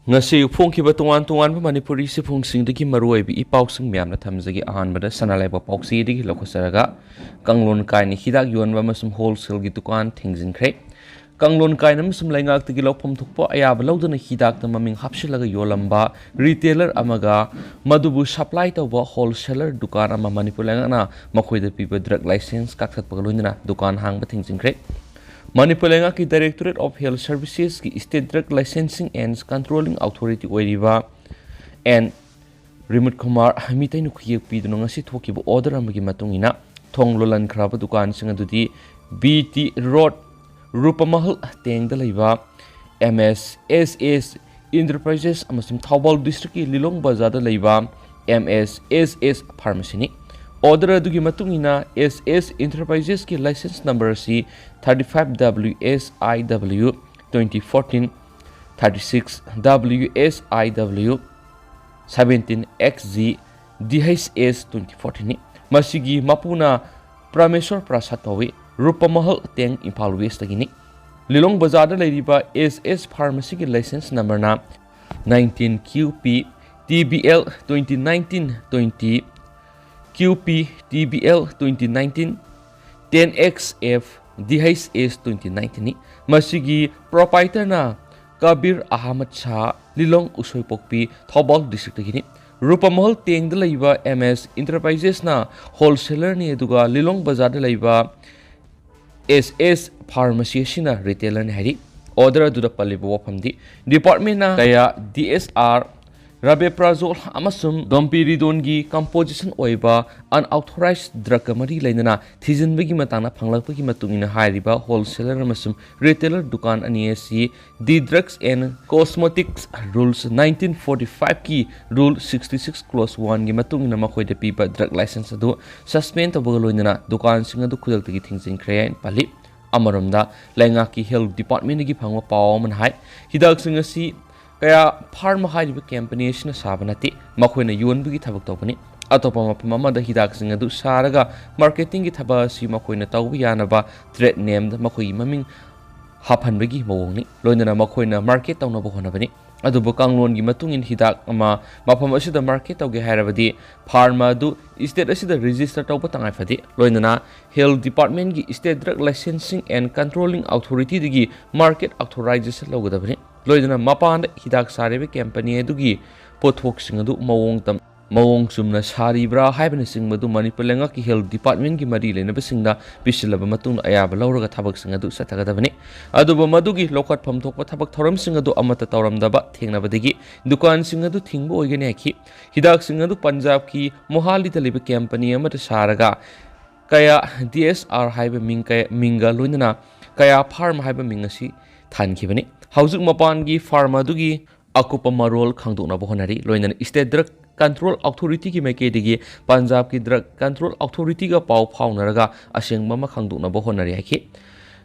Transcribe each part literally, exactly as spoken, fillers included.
ꯉꯁꯤ ꯐꯣꯡꯈꯤꯕ ꯇꯣꯉꯥꯟ ꯇꯣꯉꯥꯟꯕ ꯃꯅꯤꯄꯨꯔꯤ ꯁꯤꯐꯨꯡꯁꯤꯡꯗꯒꯤ ꯃꯔꯨꯑꯣꯏꯕ ꯏ ꯄꯥꯎꯁꯤꯡ ꯃꯌꯥꯝꯅ ꯊꯝꯖꯒꯦ꯫ ꯑꯍꯥꯟꯕꯗ ꯁꯅꯥ ꯂꯩꯕꯥꯛ ꯄꯥꯎꯆꯦꯗꯒꯤ ꯂꯧꯈꯠꯆꯔꯒ, ꯀꯥꯡꯂꯣꯟ ꯀꯥꯏꯅ ꯍꯤꯗꯥꯛ ꯌꯣꯟꯕ ꯑꯃꯁꯨꯡ ꯍꯣꯜꯁꯦꯜꯒꯤ ꯗꯨꯀꯥꯟ ꯊꯤꯡꯖꯤꯟꯈ꯭ꯔꯦ꯫ ꯀꯥꯡꯂꯣꯟ ꯀꯥꯏꯅ ꯑꯃꯁꯨꯡ ꯂꯩꯉꯥꯛꯇꯒꯤ ꯂꯧꯐꯝ ꯊꯣꯛꯄ ꯑꯌꯥꯕ ꯂꯧꯗꯨꯅ ꯍꯤꯗꯥꯛꯇ ꯃꯃꯤꯡ ꯍꯥꯞꯆꯤꯜꯂꯒ ꯌꯣꯜꯂꯝꯕ ꯔꯤꯇꯦꯂꯔ ꯑꯃꯒ ꯃꯗꯨꯕꯨ ꯁꯄ꯭ꯂꯥꯏ ꯇꯧꯕ ꯍꯣꯜꯁꯦꯂꯔ ꯗꯨꯀꯥꯟ ꯑꯃ ꯃꯅꯤꯄꯨꯔ ꯂꯩꯉꯥꯛꯅ ꯃꯈꯣꯏꯗ ꯄꯤꯕ ꯗ꯭ꯔꯒ ꯂꯥꯏꯁꯦꯟꯁ ꯀꯛꯊꯠꯄꯒ ꯂꯣꯏꯅꯅ ꯗꯨꯀꯥꯟ ꯍꯥꯡꯕ ꯊꯤꯡꯖꯤꯟꯈ꯭ꯔꯦ꯫ ꯃꯅꯤꯄꯨꯔ ꯂꯩꯉꯥꯛꯀꯤ Directorate of Health Servicesꯀꯤ State Drug Licensing and Controlling Authority ꯑꯣꯏꯔꯤꯕ ꯑꯦꯟ ꯔꯤꯃꯨꯠ ꯀꯨꯃꯥꯔ ꯃꯤꯇꯩꯅ ꯈꯨꯌꯦꯛ ꯄꯤꯗꯨꯅ ꯉꯁꯤ ꯊꯣꯛꯈꯤꯕ ꯑꯣꯔꯗꯔ ꯑꯃꯒꯤ ꯃꯇꯨꯡ ꯏꯟꯅ, ꯊꯣꯡ ꯂꯣꯜꯍꯟꯈ꯭ꯔꯕ ꯗꯨꯀꯥꯟꯁꯤꯡ ꯑꯗꯨꯗꯤ ꯕꯤ ꯇꯤ ꯔꯣꯗ, ꯔꯨꯄꯃꯍꯜ ꯇꯦꯡꯗ ꯂꯩꯕ ꯑꯦꯝ ꯑꯦꯁ ꯑꯦꯁ ꯑꯦꯁ ꯏꯟꯇꯔꯄ꯭ꯔꯥꯏꯖꯦꯁ ꯑꯃꯁꯨꯡ ꯊꯧꯕꯥꯜ ꯗꯤꯁꯇ꯭ꯔꯤꯛꯀꯤ ꯂꯤꯂꯣꯡ ꯕꯖꯥꯔꯗ ꯂꯩꯕ ꯑꯦꯝ ꯑꯦꯁ ꯑꯦꯁ ꯑꯦꯁ ꯐꯥꯔꯃꯥꯁꯤꯅꯤ꯫ ꯑꯣꯔꯗꯔ ꯑꯗꯨꯒꯤ ꯃꯇꯨꯡ ꯏꯟꯅ, ꯑꯦꯁ ꯑꯦꯁ ꯏꯟꯇꯔꯄ꯭ꯔꯥꯏꯖꯦꯁꯀꯤ ꯂꯥꯏꯁꯦꯟꯁ ꯅꯝꯕꯔ ꯑꯁꯤ thirty five W S I W twenty fourteen, thirty six W S I W seventeen X G D H S twenty fourteenꯅꯤ꯫ ꯃꯁꯤꯒꯤ ꯃꯄꯨꯅ ꯄ꯭ꯔꯃꯦꯁꯣꯔ ꯄ꯭ꯔꯁꯥꯗ ꯀꯧꯏ, ꯔꯨꯄꯃꯍꯜ ꯇꯦꯡ, ꯏꯝꯐꯥꯜ ꯋꯦꯁꯇꯒꯤꯅꯤ꯫ ꯂꯤꯂꯣꯡ ꯕꯖꯥꯔꯗ ꯂꯩꯔꯤꯕ ꯑꯦꯁ ꯑꯦꯁ ꯐꯥꯔꯃꯥꯁꯤꯒꯤ ꯂꯥꯏꯁꯦꯟꯁ ꯅꯝꯕꯔꯅ nineteen Q P T B L twenty nineteen twenty, Q P T B L twenty nineteen ten X F D H S twenty nineteenꯅꯤ꯫ ꯃꯁꯤꯒꯤ ꯄ꯭ꯔꯣꯄꯥꯏꯇꯔꯅ ꯀꯕꯤꯔ ꯑꯍꯃꯗ ꯁꯥꯍ, ꯂꯤꯂꯣꯡ ꯎꯁꯣꯏꯄꯣꯛꯄꯤ, ꯊꯧꯕꯥꯜ ꯗꯤꯁꯇ꯭ꯔꯤꯛꯇꯒꯤꯅꯤ꯫ ꯔꯨꯄꯃꯍꯜ ꯇꯦꯡꯗ ꯂꯩꯕ M ꯑꯦꯁ ꯏꯟꯇꯔꯄ꯭ꯔꯥꯏꯖꯦꯁꯅ ꯍꯣꯜꯁꯦꯂꯔꯅꯤ, ꯑꯗꯨꯒ ꯂꯤꯂꯣꯡ ꯕꯖꯥꯔꯗ ꯂꯩꯕ ꯑꯦꯁ ꯑꯦꯁ ꯐꯥꯔꯃꯥꯁꯤ ꯑꯁꯤꯅ ꯔꯤꯇꯦꯂꯔꯅꯤ ꯍꯥꯏꯔꯤ꯫ ꯑꯣꯔꯗꯔ ꯑꯗꯨꯗ ꯄꯜꯂꯤꯕ ꯋꯥꯐꯝꯗꯤ, ꯗꯤꯄꯥꯔꯠꯃꯦꯟꯅ ꯀꯌꯥ ꯗꯤ ꯑꯦꯁ ꯑꯥꯔ, ꯔꯥꯕꯦꯄ꯭ꯔꯥꯖꯣꯜ ꯑꯃꯁꯨꯡ ꯗꯣꯝꯄꯤꯔꯤꯗꯣꯟꯒꯤ ꯀꯝꯄꯣꯖꯤꯁꯟ ꯑꯣꯏꯕ ꯑꯟꯑꯣꯊꯣꯔꯥꯏꯖ ꯗ꯭ꯔꯒꯀ ꯃꯔꯤ ꯂꯩꯅꯅ ꯊꯤꯖꯤꯟꯕꯒꯤ ꯃꯇꯥꯡꯗ ꯐꯪꯂꯛꯄꯒꯤ ꯃꯇꯨꯡ ꯏꯟꯅ, ꯍꯥꯏꯔꯤꯕ ꯍꯣꯜꯁꯦꯂꯔ ꯑꯃꯁꯨꯡ ꯔꯤꯇꯦꯂꯔ ꯗꯨꯀꯥꯟ ꯑꯅꯤ ꯑꯁꯤ The Drugs and Cosmetics Rules nineteen forty fiveꯀꯤ Rule sixty six Clause oneꯒꯤ ꯃꯇꯨꯡ ꯏꯟꯅ ꯃꯈꯣꯏꯗ ꯄꯤꯕ ꯗ꯭ꯔꯒ ꯂꯥꯏꯁꯦꯟꯁ ꯑꯗꯨ ꯁꯁꯄꯦꯟ ꯇꯧꯕꯒ ꯂꯣꯏꯅꯅ ꯗꯨꯀꯥꯟꯁꯤꯡ ꯑꯗꯨ ꯈꯨꯗꯛꯇꯒꯤ ꯊꯤꯡꯖꯤꯟꯈ꯭ꯔꯦ ꯍꯥꯏꯅ ꯄꯜꯂꯤ꯫ ꯑꯃꯔꯣꯝꯗ, ꯂꯩꯉꯥꯛꯀꯤ ꯍꯦꯜꯊ ꯗꯤꯄꯥꯔꯠꯃꯦꯟꯗꯒꯤ ꯐꯪꯕ ꯄꯥꯎ ꯑꯃꯅ ꯍꯥꯏ, ꯍꯤꯗꯥꯛꯁꯤꯡ ꯑꯁꯤ ꯀꯌꯥ ꯐꯥꯔꯃꯥ ꯍꯥꯏꯔꯤꯕ ꯀꯝꯄꯅꯤ ꯑꯁꯤꯅ ꯁꯥꯕ ꯅꯠꯇꯦ, ꯃꯈꯣꯏꯅ ꯌꯣꯟꯕꯒꯤ ꯊꯕꯛ ꯇꯧꯕꯅꯤ꯫ ꯑꯇꯣꯞꯄ ꯃꯐꯝ ꯑꯃꯗ ꯍꯤꯗꯥꯛꯁꯤꯡ ꯑꯗꯨ ꯁꯥꯔꯒ ꯃꯥꯔꯀꯦꯇꯤꯡꯒꯤ ꯊꯕꯛ ꯑꯁꯤ ꯃꯈꯣꯏꯅ ꯇꯧꯕ ꯌꯥꯅꯕ ꯇ꯭ꯔꯦꯗ ꯅꯦꯝꯗ ꯃꯈꯣꯏꯒꯤ ꯃꯃꯤꯡ ꯍꯥꯞꯍꯟꯕꯒꯤ ꯃꯑꯣꯡꯅꯤ, ꯂꯣꯏꯅꯅ ꯃꯈꯣꯏꯅ ꯃꯥꯔꯀꯦꯠ ꯇꯧꯅꯕ ꯍꯣꯠꯅꯕꯅꯤ꯫ ꯑꯗꯨꯕꯨ ꯀꯥꯡꯂꯣꯟꯒꯤ ꯃꯇꯨꯡ ꯏꯟ ꯍꯤꯗꯥꯛ ꯑꯃ ꯃꯐꯝ ꯑꯁꯤꯗ market ꯇꯧꯒꯦ ꯍꯥꯏꯔꯕꯗꯤ ꯐꯥꯔꯃꯥ ꯑꯗꯨ state ꯑꯁꯤꯗ register ꯇꯧꯕ ꯇꯉꯥꯏ ꯐꯗꯦ꯫ ꯂꯣꯏꯅꯅ Health Department ꯀꯤ state drug licensing and controlling authority ꯗꯒꯤ market authorization ꯂꯧꯒꯗꯕꯅꯤ꯫ ꯂꯣꯏꯅꯅ ꯃꯄꯥꯟꯗ ꯍꯤꯗꯥꯛ ꯁꯥꯔꯤꯕ company ꯑꯗꯨꯒꯤ ꯄꯣꯠꯊꯣꯛꯁꯤꯡ ꯑꯗꯨ ꯃꯑꯣꯡ ꯇꯝ-, ꯃꯑꯣꯡ ꯆꯨꯝꯅ ꯁꯥꯔꯤꯕ꯭ꯔꯥ ꯍꯥꯏꯕꯅꯆꯤꯡꯕꯗꯨ ꯃꯅꯤꯄꯨꯔ ꯂꯩꯉꯥꯛꯀꯤ Health Department ꯀꯤ ꯃꯔꯤ ꯂꯩꯅꯕꯁꯤꯡꯗ ꯄꯤꯁꯤꯜꯂꯕ ꯃꯇꯨꯡꯗ ꯑꯌꯥꯕ ꯂꯧꯔꯒ ꯊꯕꯛꯁꯤꯡ ꯑꯗꯨ ꯆꯠꯊꯒꯗꯕꯅꯤ꯫ ꯑꯗꯨꯕꯨ ꯃꯗꯨꯒꯤ ꯂꯧꯈꯠꯐꯝ ꯊꯣꯛꯄ ꯊꯕꯛ ꯊꯧꯔꯝꯁꯤꯡ ꯑꯗꯨ ꯑꯃꯠꯇ ꯇꯧꯔꯝꯗꯕ ꯊꯦꯡꯅꯕꯗꯒꯤ ꯗꯨꯀꯥꯟꯁꯤꯡ ꯑꯗꯨ ꯊꯤꯡꯕ ꯑꯣꯏꯒꯅꯤ ꯍꯥꯏꯈꯤ꯫ ꯍꯤꯗꯥꯛꯁꯤꯡ ꯑꯗꯨ ꯄꯟꯖꯥꯕꯀꯤ ꯃꯣꯍꯥꯂꯤꯗ ꯂꯩꯕ company ꯑꯃꯗ ꯁꯥꯔꯒ ꯀꯌꯥ D S R ꯍꯥꯏꯕ ꯃꯤꯡ ꯀꯌꯥ, ꯃꯤꯡꯒ ꯂꯣꯏꯅꯅ ꯀꯌꯥ ꯐꯥꯔꯝ ꯍꯥꯏꯕ ꯃꯤꯡ ꯑꯁꯤ ꯊꯥꯟꯈꯤꯕꯅꯤ꯫ ꯍꯧꯖꯤꯛ ꯃꯄꯥꯟꯒꯤ ꯐꯥꯔꯝ ꯑꯗꯨꯒꯤ ꯑꯀꯨꯞꯄ ꯃꯔꯣꯜ ꯈꯪꯗꯣꯛꯅꯕ ꯍꯣꯠꯅꯔꯤ꯫ ꯂꯣꯏꯅꯅ State Drug Control Authority ꯒꯤ ꯃꯥꯏꯀꯩꯗꯒꯤ ꯄꯟꯖꯥꯕꯀꯤ Drug Control Authority ꯒ ꯄꯥꯎ ꯐꯥꯎꯅꯔꯒ ꯑꯁꯦꯡꯕ ꯑꯃ ꯈꯪꯗꯣꯛꯅꯕ ꯍꯣꯠꯅꯔꯤ ꯍꯥꯏꯈꯤ꯫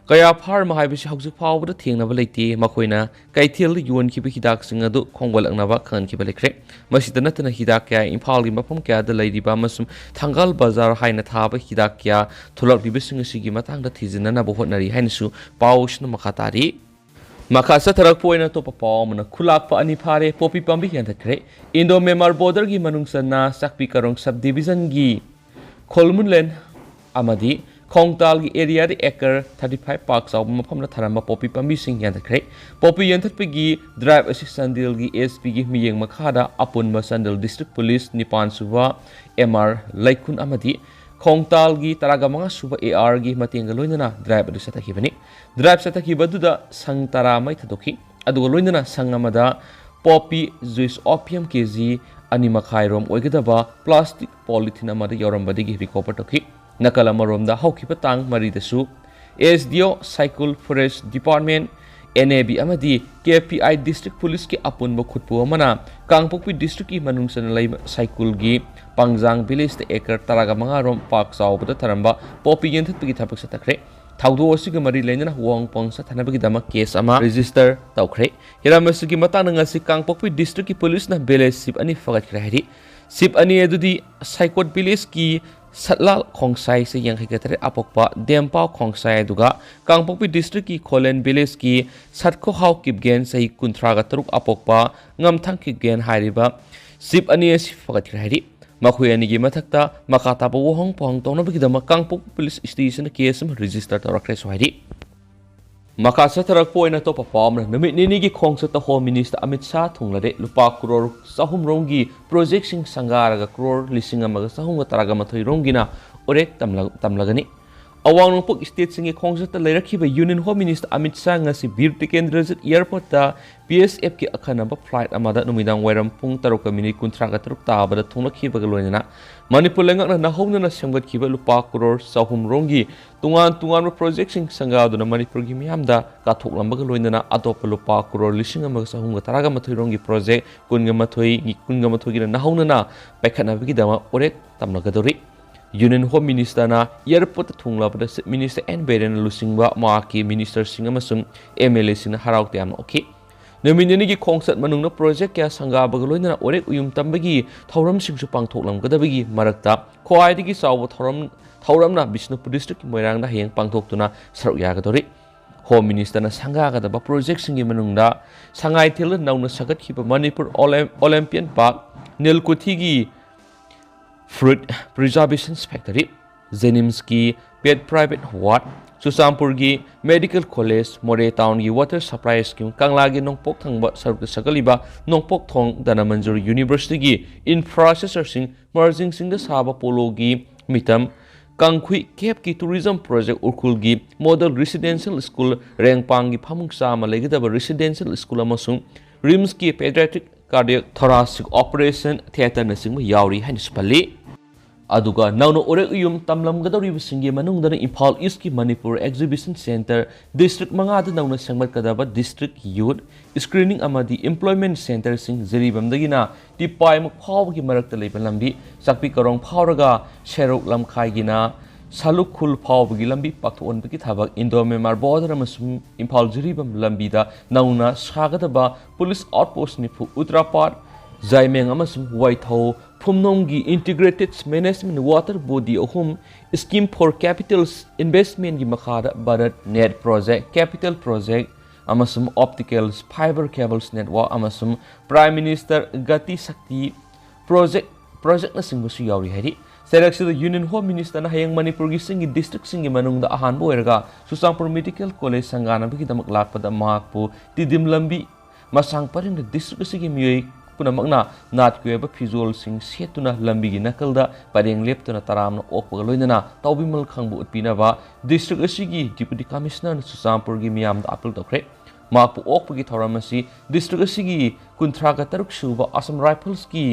ꯀꯌꯥ ꯐꯥꯔꯝ ꯍꯥꯏꯕꯁꯤ ꯍꯧꯖꯤꯛ ꯐꯥꯎꯕꯗ ꯊꯦꯡꯅꯕ ꯂꯩꯇꯦ꯫ ꯃꯈꯣꯏꯅ ꯀꯩꯊꯦꯜꯗ ꯌꯣꯟꯈꯤꯕ ꯍꯤꯗꯥꯛꯁꯤꯡ ꯑꯗꯨ ꯈꯣꯝꯒꯠꯂꯛꯅꯕ ꯈꯪꯍꯟꯈꯤꯕ ꯂꯩꯈ꯭ꯔꯦ꯫ ꯃꯁꯤꯇ ꯅꯠꯇꯅ ꯍꯤꯗꯥꯛ ꯀꯌꯥ ꯏꯝꯐꯥꯜꯒꯤ ꯃꯐꯝ ꯀꯌꯥꯗ ꯂꯩꯔꯤꯕ ꯑꯃꯁꯨꯡ ꯊꯪꯒꯥꯜ ꯕꯖꯥꯔ ꯍꯥꯏꯅ ꯊꯥꯕ ꯍꯤꯗꯥꯛ ꯀꯌꯥ ꯊꯣꯛꯂꯛꯂꯤꯕꯁꯤꯡ ꯑꯁꯤꯒꯤ ꯃꯇꯥꯡꯗ ꯊꯤꯖꯤꯟꯅꯅꯕ ꯍꯣꯠꯅꯔꯤ ꯍꯥꯏꯅꯁꯨ ꯄꯥꯎꯁꯤꯅ ꯃꯈꯥ ꯇꯥꯔꯤ꯫ ꯃꯈꯥ ꯆꯠꯊꯔꯛꯄ ꯑꯣꯏꯅ ꯑꯇꯣꯞꯄ ꯄꯥꯎ ꯑꯃꯅ, ꯈꯨꯂꯥꯛꯄ ꯑꯅꯤ ꯐꯥꯔꯦ, ꯄꯣꯄꯤ ꯄꯥꯝꯕꯤ ꯌꯥꯟꯊꯠꯈ꯭ꯔꯦ꯫ Indo Myanmar border ꯒꯤ ꯃꯅꯨꯡ ꯆꯟꯅ ꯆꯥꯛꯄꯤ ꯀꯥꯔꯣꯡ sub division ꯒꯤ ꯈꯣꯜꯃꯨꯟꯂꯦꯟ ꯑꯃꯗꯤ ꯈꯣꯡꯇꯥꯜꯒꯤ area ꯗ acre thirty five ꯄꯥꯛ ꯆꯥꯎꯕ ꯃꯐꯝꯗ ꯊꯥꯔꯝꯕ ꯄꯣꯄꯤ ꯄꯥꯝꯕꯤꯁꯤꯡ ꯌꯥꯟꯊꯠꯈ꯭ꯔꯦ꯫ ꯄꯣꯄꯤ ꯌꯥꯟꯊꯠꯄꯒꯤ drive ꯑꯁꯤ ꯆꯥꯟꯗꯦꯜꯒꯤ S P ꯒꯤ ꯃꯤꯠꯌꯦꯡ ꯃꯈꯥꯗ ꯑꯄꯨꯟꯕ ꯆꯥꯟꯗꯦꯜ District Police ꯅꯤꯄꯥꯟ ꯁꯨꯕ M R ꯂꯩꯈꯨꯟ ꯑꯃꯗꯤ ꯈꯣꯡꯇꯥꯜꯒꯤ ꯇꯔꯥꯒ ꯃꯉꯥ ꯁꯨꯕ A R ꯒꯤ ꯃꯇꯦꯡꯒ ꯂꯣꯏꯅꯅ drive ꯑꯗꯨ ꯆꯠꯊꯈꯤꯕꯅꯤ꯫ Drive ꯆꯠꯊꯈꯤꯕ ꯑꯗꯨꯗ ꯁꯪ ꯇꯔꯥꯃꯔꯤ ꯊꯥꯗꯣꯛꯈꯤ꯫ ꯑꯗꯨꯒ ꯂꯣꯏꯅꯅ ꯁꯪ ꯑꯃꯗ poppy juice opium K G ꯑꯅꯤ ꯃꯈꯥꯏ ꯔꯣꯝ ꯑꯣꯏꯒꯗꯕ plastic polythene ꯑꯃꯗ ꯌꯥꯎꯔꯝꯕꯗꯒꯤ recover ꯇꯧꯈꯤ꯫ ꯅꯥꯀꯜ ꯑꯃꯔꯣꯝꯗ ꯍꯧꯈꯤꯕ ꯇꯥꯡ ꯃꯔꯤꯗꯁꯨ S D O ꯁꯥꯏꯀꯨꯜ, Forest Department, N A B ꯑꯃꯗꯤ K P I District Police ꯀꯤ ꯑꯄꯨꯟꯕ ꯈꯨꯠꯄꯨ ꯑꯃꯅ ꯀꯥꯡꯄꯣꯛꯄꯤ district ꯀꯤ ꯃꯅꯨꯡ ꯆꯟꯅ ꯂꯩꯕ ꯁꯥꯏꯀꯨꯜꯒꯤ ꯄꯥꯡꯖꯥꯡ village ꯇ acre ꯇꯔꯥꯒ ꯃꯉꯥ ꯔꯣꯝ ꯄꯥꯛ ꯆꯥꯎꯕꯗ ꯊꯥꯔꯝꯕ poppy ꯌꯥꯟꯊꯠꯄꯒꯤ ꯊꯕꯛ ꯆꯠꯊꯈ꯭ꯔꯦ꯫ ꯊꯧꯗꯣꯛ ꯑꯁꯤꯒ ꯃꯔꯤ ꯂꯩꯅꯅ ꯋꯥꯍꯪ ꯄꯥꯎꯈꯨꯝ ꯆꯠꯊꯅꯕꯒꯤꯗꯃꯛ case ꯑꯃ register ꯇꯧꯈ꯭ꯔꯦ꯫ ꯍꯤꯔꯝ ꯑꯁꯤꯒꯤ ꯃꯇꯥꯡꯗ ꯉꯁꯤ ꯀꯥꯡꯄꯣꯛꯄꯤ district ꯀꯤ police ꯅ village sweep ꯑꯅꯤ ꯐꯒꯠꯈ꯭ꯔꯦ ꯍꯥꯏꯔꯤ꯫ Sweep ꯑꯅꯤ ꯑꯗꯨꯗꯤ ꯁꯥꯏꯀꯣꯠ village ꯀꯤ ꯁꯠꯂꯥꯜ ꯈꯣꯡꯁꯥꯏ, ꯆꯍꯤ ꯌꯥꯡꯈꯩꯒ ꯇꯔꯦꯠ ꯑꯄꯣꯛꯄ ꯗꯦꯝꯄꯥꯎ ꯈꯣꯡꯁꯥꯏ, ꯑꯗꯨꯒ ꯀꯥꯡꯄꯣꯛꯄꯤ district ꯀꯤ ꯈꯣꯂꯦꯟ village ꯀꯤ ꯁꯠꯈꯣꯍꯥꯎ ꯀꯤꯞꯒꯦꯟ, ꯆꯍꯤ ꯀꯨꯟꯊ꯭ꯔꯥꯒ ꯇꯔꯨꯛ ꯑꯄꯣꯛꯄ ꯉꯝꯊꯪ ꯀꯤꯞꯒꯦꯟ ꯍꯥꯏꯔꯤꯕ ꯖꯤꯞ ꯑꯅꯤ ꯑꯁꯤ ꯐꯒꯠꯈ꯭ꯔꯦ ꯍꯥꯏꯔꯤ꯫ ꯃꯈꯣꯏ ꯑꯅꯤꯒꯤ ꯃꯊꯛꯇ ꯃꯈꯥ ꯇꯥꯕ ꯋꯥꯍꯪ ꯄꯥꯎꯍꯪ ꯇꯧꯅꯕꯒꯤꯗꯃꯛ ꯀꯥꯡꯄꯣꯛꯄꯤ police station ꯗ case ꯑꯃ register ꯇꯧꯔꯛꯈ꯭ꯔꯦꯁꯨ ꯍꯥꯏꯔꯤ꯫ ꯃꯈꯥ ꯆꯠꯊꯔꯛꯄ ꯑꯣꯏꯅ ꯑꯇꯣꯞꯄ ꯄꯥꯎ ꯑꯃꯅ, ꯅꯨꯃꯤꯠ ꯅꯤꯅꯤꯒꯤ ꯈꯣꯡꯆꯠꯇ Home Minister ꯑꯃꯤꯠ ꯁꯥꯍ ꯊꯨꯡꯂꯔꯦ꯫ ꯂꯨꯄꯥ ꯀ꯭ꯔꯣꯔ ꯆꯍꯨꯝ ꯔꯣꯝꯒꯤ project ꯁꯤꯡ ꯁꯪꯒꯥꯔꯒ ꯀ꯭ꯔꯣꯔ ꯂꯤꯁꯤꯡ ꯑꯃꯒ ꯆꯍꯨꯝꯒ ꯇꯔꯥꯒ ꯃꯥꯊꯣꯏ ꯔꯣꯝꯒꯤꯅ ꯎꯔꯦꯛ ꯇꯝꯂ-, ꯇꯝꯂꯒꯅꯤ꯫ ꯑꯋꯥꯡ ꯅꯣꯡꯄꯣꯛ state ꯁꯤꯡꯒꯤ ꯈꯣꯡꯆꯠꯇ ꯂꯩꯔꯛꯈꯤꯕ Union Home Minister Amit Shah ꯉꯁꯤ ꯕꯤꯔ ꯇꯤꯀꯦꯟꯗ꯭ꯔꯖꯤꯠ airport ꯇ B S F ꯀꯤ ꯑꯈꯟꯅꯕ flight ꯑꯃꯗ ꯅꯨꯃꯤꯗꯥꯡ ꯋꯥꯏꯔꯝ ꯄꯨꯡ ꯇꯔꯨꯛꯀ ꯃꯤꯅꯤꯠ ꯀꯨꯟꯊ꯭ꯔꯥꯒ ꯇꯔꯨꯛ ꯇꯥꯕꯗ ꯊꯨꯡꯂꯛꯈꯤꯕꯒ ꯂꯣꯏꯅꯅ ꯃꯅꯤꯄꯨꯔ ꯂꯩꯉꯥꯛꯅ ꯅꯧꯍꯧꯅꯅ ꯁꯦꯝꯒꯠꯈꯤꯕ ꯂꯨꯄꯥ ꯀ꯭ꯔꯣꯔ ꯆꯍꯨꯝ ꯔꯣꯝꯒꯤ ꯇꯣꯉꯥꯟ ꯇꯣꯉꯥꯟꯕ project ꯁꯤꯡ ꯁꯪꯒꯥꯗꯨꯅ ꯃꯅꯤꯄꯨꯔꯒꯤ ꯃꯤꯌꯥꯝꯗ ꯀꯠꯊꯣꯛꯂꯝꯕꯒ ꯂꯣꯏꯅꯅ ꯑꯇꯣꯞꯄ ꯂꯨꯄꯥ ꯀ꯭ꯔꯣꯔ ꯂꯤꯁꯤꯡ ꯑꯃꯒ ꯆꯍꯨꯝꯒ ꯇꯔꯥꯒ ꯃꯥꯊꯣꯏ ꯔꯣꯝꯒꯤ project ꯀꯨꯟꯒ ꯃꯥꯊꯣꯏ, ꯀꯨꯟꯒ ꯃꯥꯊꯣꯏꯒꯤꯅ ꯅꯧꯍꯧꯅꯅ ꯄꯥꯏꯈꯠꯅꯕꯒꯤꯗꯃꯛ ꯎꯔꯦꯛ ꯇꯝꯂꯒꯗꯧꯔꯤ꯫ Union Home Minister ꯅ airport ꯇ ꯊꯨꯡꯂꯕꯗ Chief Minister N ꯕꯤꯔꯦꯟꯅ ꯂꯨꯆꯤꯡꯕ ꯃꯍꯥꯛꯀꯤ minister ꯁꯤꯡ ꯑꯃꯁꯨꯡ M L A ꯁꯤꯡꯅ ꯍꯔꯥꯎ ꯇꯌꯥꯝꯅ ꯑꯣꯛꯈꯤ꯫ ꯅꯨꯃꯤꯠ ꯅꯤꯅꯤꯒꯤ ꯈꯣꯡꯆꯠ ꯃꯅꯨꯡꯗ project ꯀꯌꯥ ꯁꯪꯒꯥꯕꯒ ꯂꯣꯏꯅꯅ ꯎꯔꯦꯛ ꯎꯌꯨꯝ ꯇꯝꯕꯒꯤ ꯊꯧꯔꯝꯁꯤꯡꯁꯨ ꯄꯥꯡꯊꯣꯛꯂꯝꯒꯗꯕꯒꯤ ꯃꯔꯛꯇ ꯈ꯭ꯋꯥꯏꯗꯒꯤ ꯆꯥꯎꯕ ꯊꯧꯔꯝ, ꯊꯧꯔꯝꯅ ꯕꯤꯁꯅꯨꯄꯨꯔ district ꯀꯤ ꯃꯣꯏꯔꯥꯡꯗ ꯍꯌꯦꯡ ꯄꯥꯡꯊꯣꯛꯇꯨꯅ ꯁꯔꯨꯛ ꯌꯥꯒꯗꯧꯔꯤ꯫ Home Minister ꯅ ꯁꯪꯒꯥꯒꯗꯕ project ꯁꯤꯡꯒꯤ ꯃꯅꯨꯡꯗ ꯁꯉꯥꯏꯊꯦꯜꯗ ꯅꯧꯅ ꯁꯥꯒꯠꯈꯤꯕ Manipur ꯑꯣꯂꯦꯝ-, Olympian Park, ꯅꯤꯜꯀꯨꯊꯤꯒꯤ fruit preservation factory, JNIMS ꯀꯤ pet private ward, ꯆꯨꯔꯆꯥꯟꯄꯨꯔꯒꯤ medical college, ꯃꯣꯔꯦ town ꯒꯤ water supply scheme, ꯀꯪꯂꯥꯒꯤ ꯅꯣꯡꯄꯣꯛ ꯊꯪꯕ ꯁꯔꯨꯛꯇ ꯁꯥꯒꯠꯂꯤꯕ ꯅꯣꯡꯄꯣꯛ ꯊꯣꯡ ꯙꯅꯃꯟꯖꯨꯔꯤ university ꯒꯤ infrastructure ꯁꯤꯡ, ꯃꯔꯖꯤꯡ ꯆꯤꯡꯗ ꯁꯥꯕ polo ꯒꯤ ꯃꯤꯇꯝ, ꯀꯥꯡꯈꯨꯏ cave ꯀꯤ tourism project, ꯎꯈ꯭ꯔꯨꯜꯒꯤ model residential school, ꯔꯦꯡꯄꯥꯡꯒꯤ ꯐꯃꯨꯡ ꯆꯥꯝꯃ ꯂꯩꯒꯗꯕ residential school ꯑꯃꯁꯨꯡ RIMS ꯀꯤ pediatric, cardiac, thoracic operation theatre ꯅꯆꯤꯡꯕ ꯌꯥꯎꯔꯤ ꯍꯥꯏꯅꯁꯨ ꯄꯜꯂꯤ꯫ ꯑꯗꯨꯒ ꯅꯧꯅ ꯎꯔꯦꯛ ꯎꯌꯨꯝ ꯇꯝꯂꯝꯒꯗꯧꯔꯤꯕꯁꯤꯡꯒꯤ ꯃꯅꯨꯡꯗꯅ ꯏꯝꯐꯥꯜ East ꯀꯤ ꯃꯅꯤꯄꯨꯔ exhibition centre, district ꯃꯉꯥꯗ ꯅꯧꯅ ꯁꯦꯝꯒꯠꯀꯗꯕ district youth screening ꯑꯃꯗꯤ employment centre ꯁꯤꯡ, ꯖꯤꯔꯤꯕꯥꯝꯗꯒꯤꯅ ꯇꯤꯄꯥꯏꯃꯨꯛ ꯐꯥꯎꯕꯒꯤ ꯃꯔꯛꯇ ꯂꯩꯕ ꯂꯝꯕꯤ, ꯆꯥꯛꯄꯤ ꯀꯔꯣꯡ ꯐꯥꯎꯔꯒ ꯁꯦꯔꯣꯛ ꯂꯝꯈꯥꯏꯒꯤꯅ ꯁꯥꯂꯨꯈꯨꯜ ꯐꯥꯎꯕꯒꯤ ꯂꯝꯕꯤ ꯄꯥꯛꯊꯣꯛꯍꯟꯕꯒꯤ ꯊꯕꯛ Indo Myanmar border ꯑꯃꯁꯨꯡ ꯏꯝꯐꯥꯜ ꯖꯤꯔꯤꯕꯥꯝ ꯂꯝꯕꯤꯗ ꯅꯧꯅ ꯁꯥꯒꯗꯕ police outpost ꯅꯤꯐꯨ, ꯎꯇ꯭ꯔꯥꯄꯥꯠ, ꯖꯥꯏꯃꯦꯡ ꯑꯃꯁꯨꯡ ꯋꯥꯏꯊꯧ ꯈꯨꯝꯅꯣꯡꯒꯤ Integrated Management Water Body ꯑꯍꯨꯝ, Scheme for Capital Investmentꯒꯤ ꯃꯈꯥꯗ Bharat Net Project, Capital Project ꯑꯃꯁꯨꯡ Optical Fiber Cables Network ꯑꯃꯁꯨꯡ Prime Minister Gati Shakti Project, Projectꯅꯆꯤꯡꯕꯁꯨ ꯌꯥꯎꯔꯤ ꯍꯥꯏꯔꯤ꯫ ꯆꯩꯔꯛꯁꯤꯗ Union Home Ministerꯅ ꯍꯌꯦꯡ ꯃꯅꯤꯄꯨꯔꯒꯤ ꯆꯤꯡꯒꯤ districtꯁꯤꯡꯒꯤ ꯃꯅꯨꯡꯗ ꯑꯍꯥꯟꯕ ꯑꯣꯏꯔꯒ ꯆꯨꯔꯆꯥꯟꯄꯨꯔ Medical College ꯁꯪꯒꯥꯅꯕꯒꯤꯗꯃꯛ ꯂꯥꯛꯄꯗ ꯃꯍꯥꯛꯄꯨ ꯇꯤꯗꯤꯝ ꯂꯝꯕꯤ ꯃꯁꯥꯡ ꯄꯔꯤꯡꯗ district ꯑꯁꯤꯒꯤ ꯃꯤꯑꯣꯏ ꯄꯨꯝꯅꯃꯛꯅ ꯅꯥꯠꯀꯤ ꯑꯣꯏꯕ ꯐꯤꯖꯣꯜꯁꯤꯡ ꯁꯦꯠꯇꯨꯅ ꯂꯝꯕꯤꯒꯤ ꯅꯥꯀꯜꯗ ꯄꯔꯦꯡ ꯂꯦꯞꯇꯨꯅ ꯇꯔꯥꯝꯅ ꯑꯣꯛꯄꯒ ꯂꯣꯏꯅꯅ ꯇꯥꯎꯕꯤꯃꯜ ꯈꯪꯕ ꯎꯠꯄꯤꯅꯕ district ꯑꯁꯤꯒꯤ Deputy Commissionerꯅ ꯆꯨꯔꯆꯥꯟꯄꯨꯔꯒꯤ ꯃꯤꯌꯥꯝꯗ appeal ꯇꯧꯈ꯭ꯔꯦ꯫ ꯃꯍꯥꯛꯄꯨ ꯑꯣꯛꯄꯒꯤ ꯊꯧꯔꯝ ꯑꯁꯤ district ꯑꯁꯤꯒꯤ ꯀꯨꯟꯊ꯭ꯔꯥꯒ ꯇꯔꯨꯛ ꯁꯨꯕ Assam Riflesꯀꯤ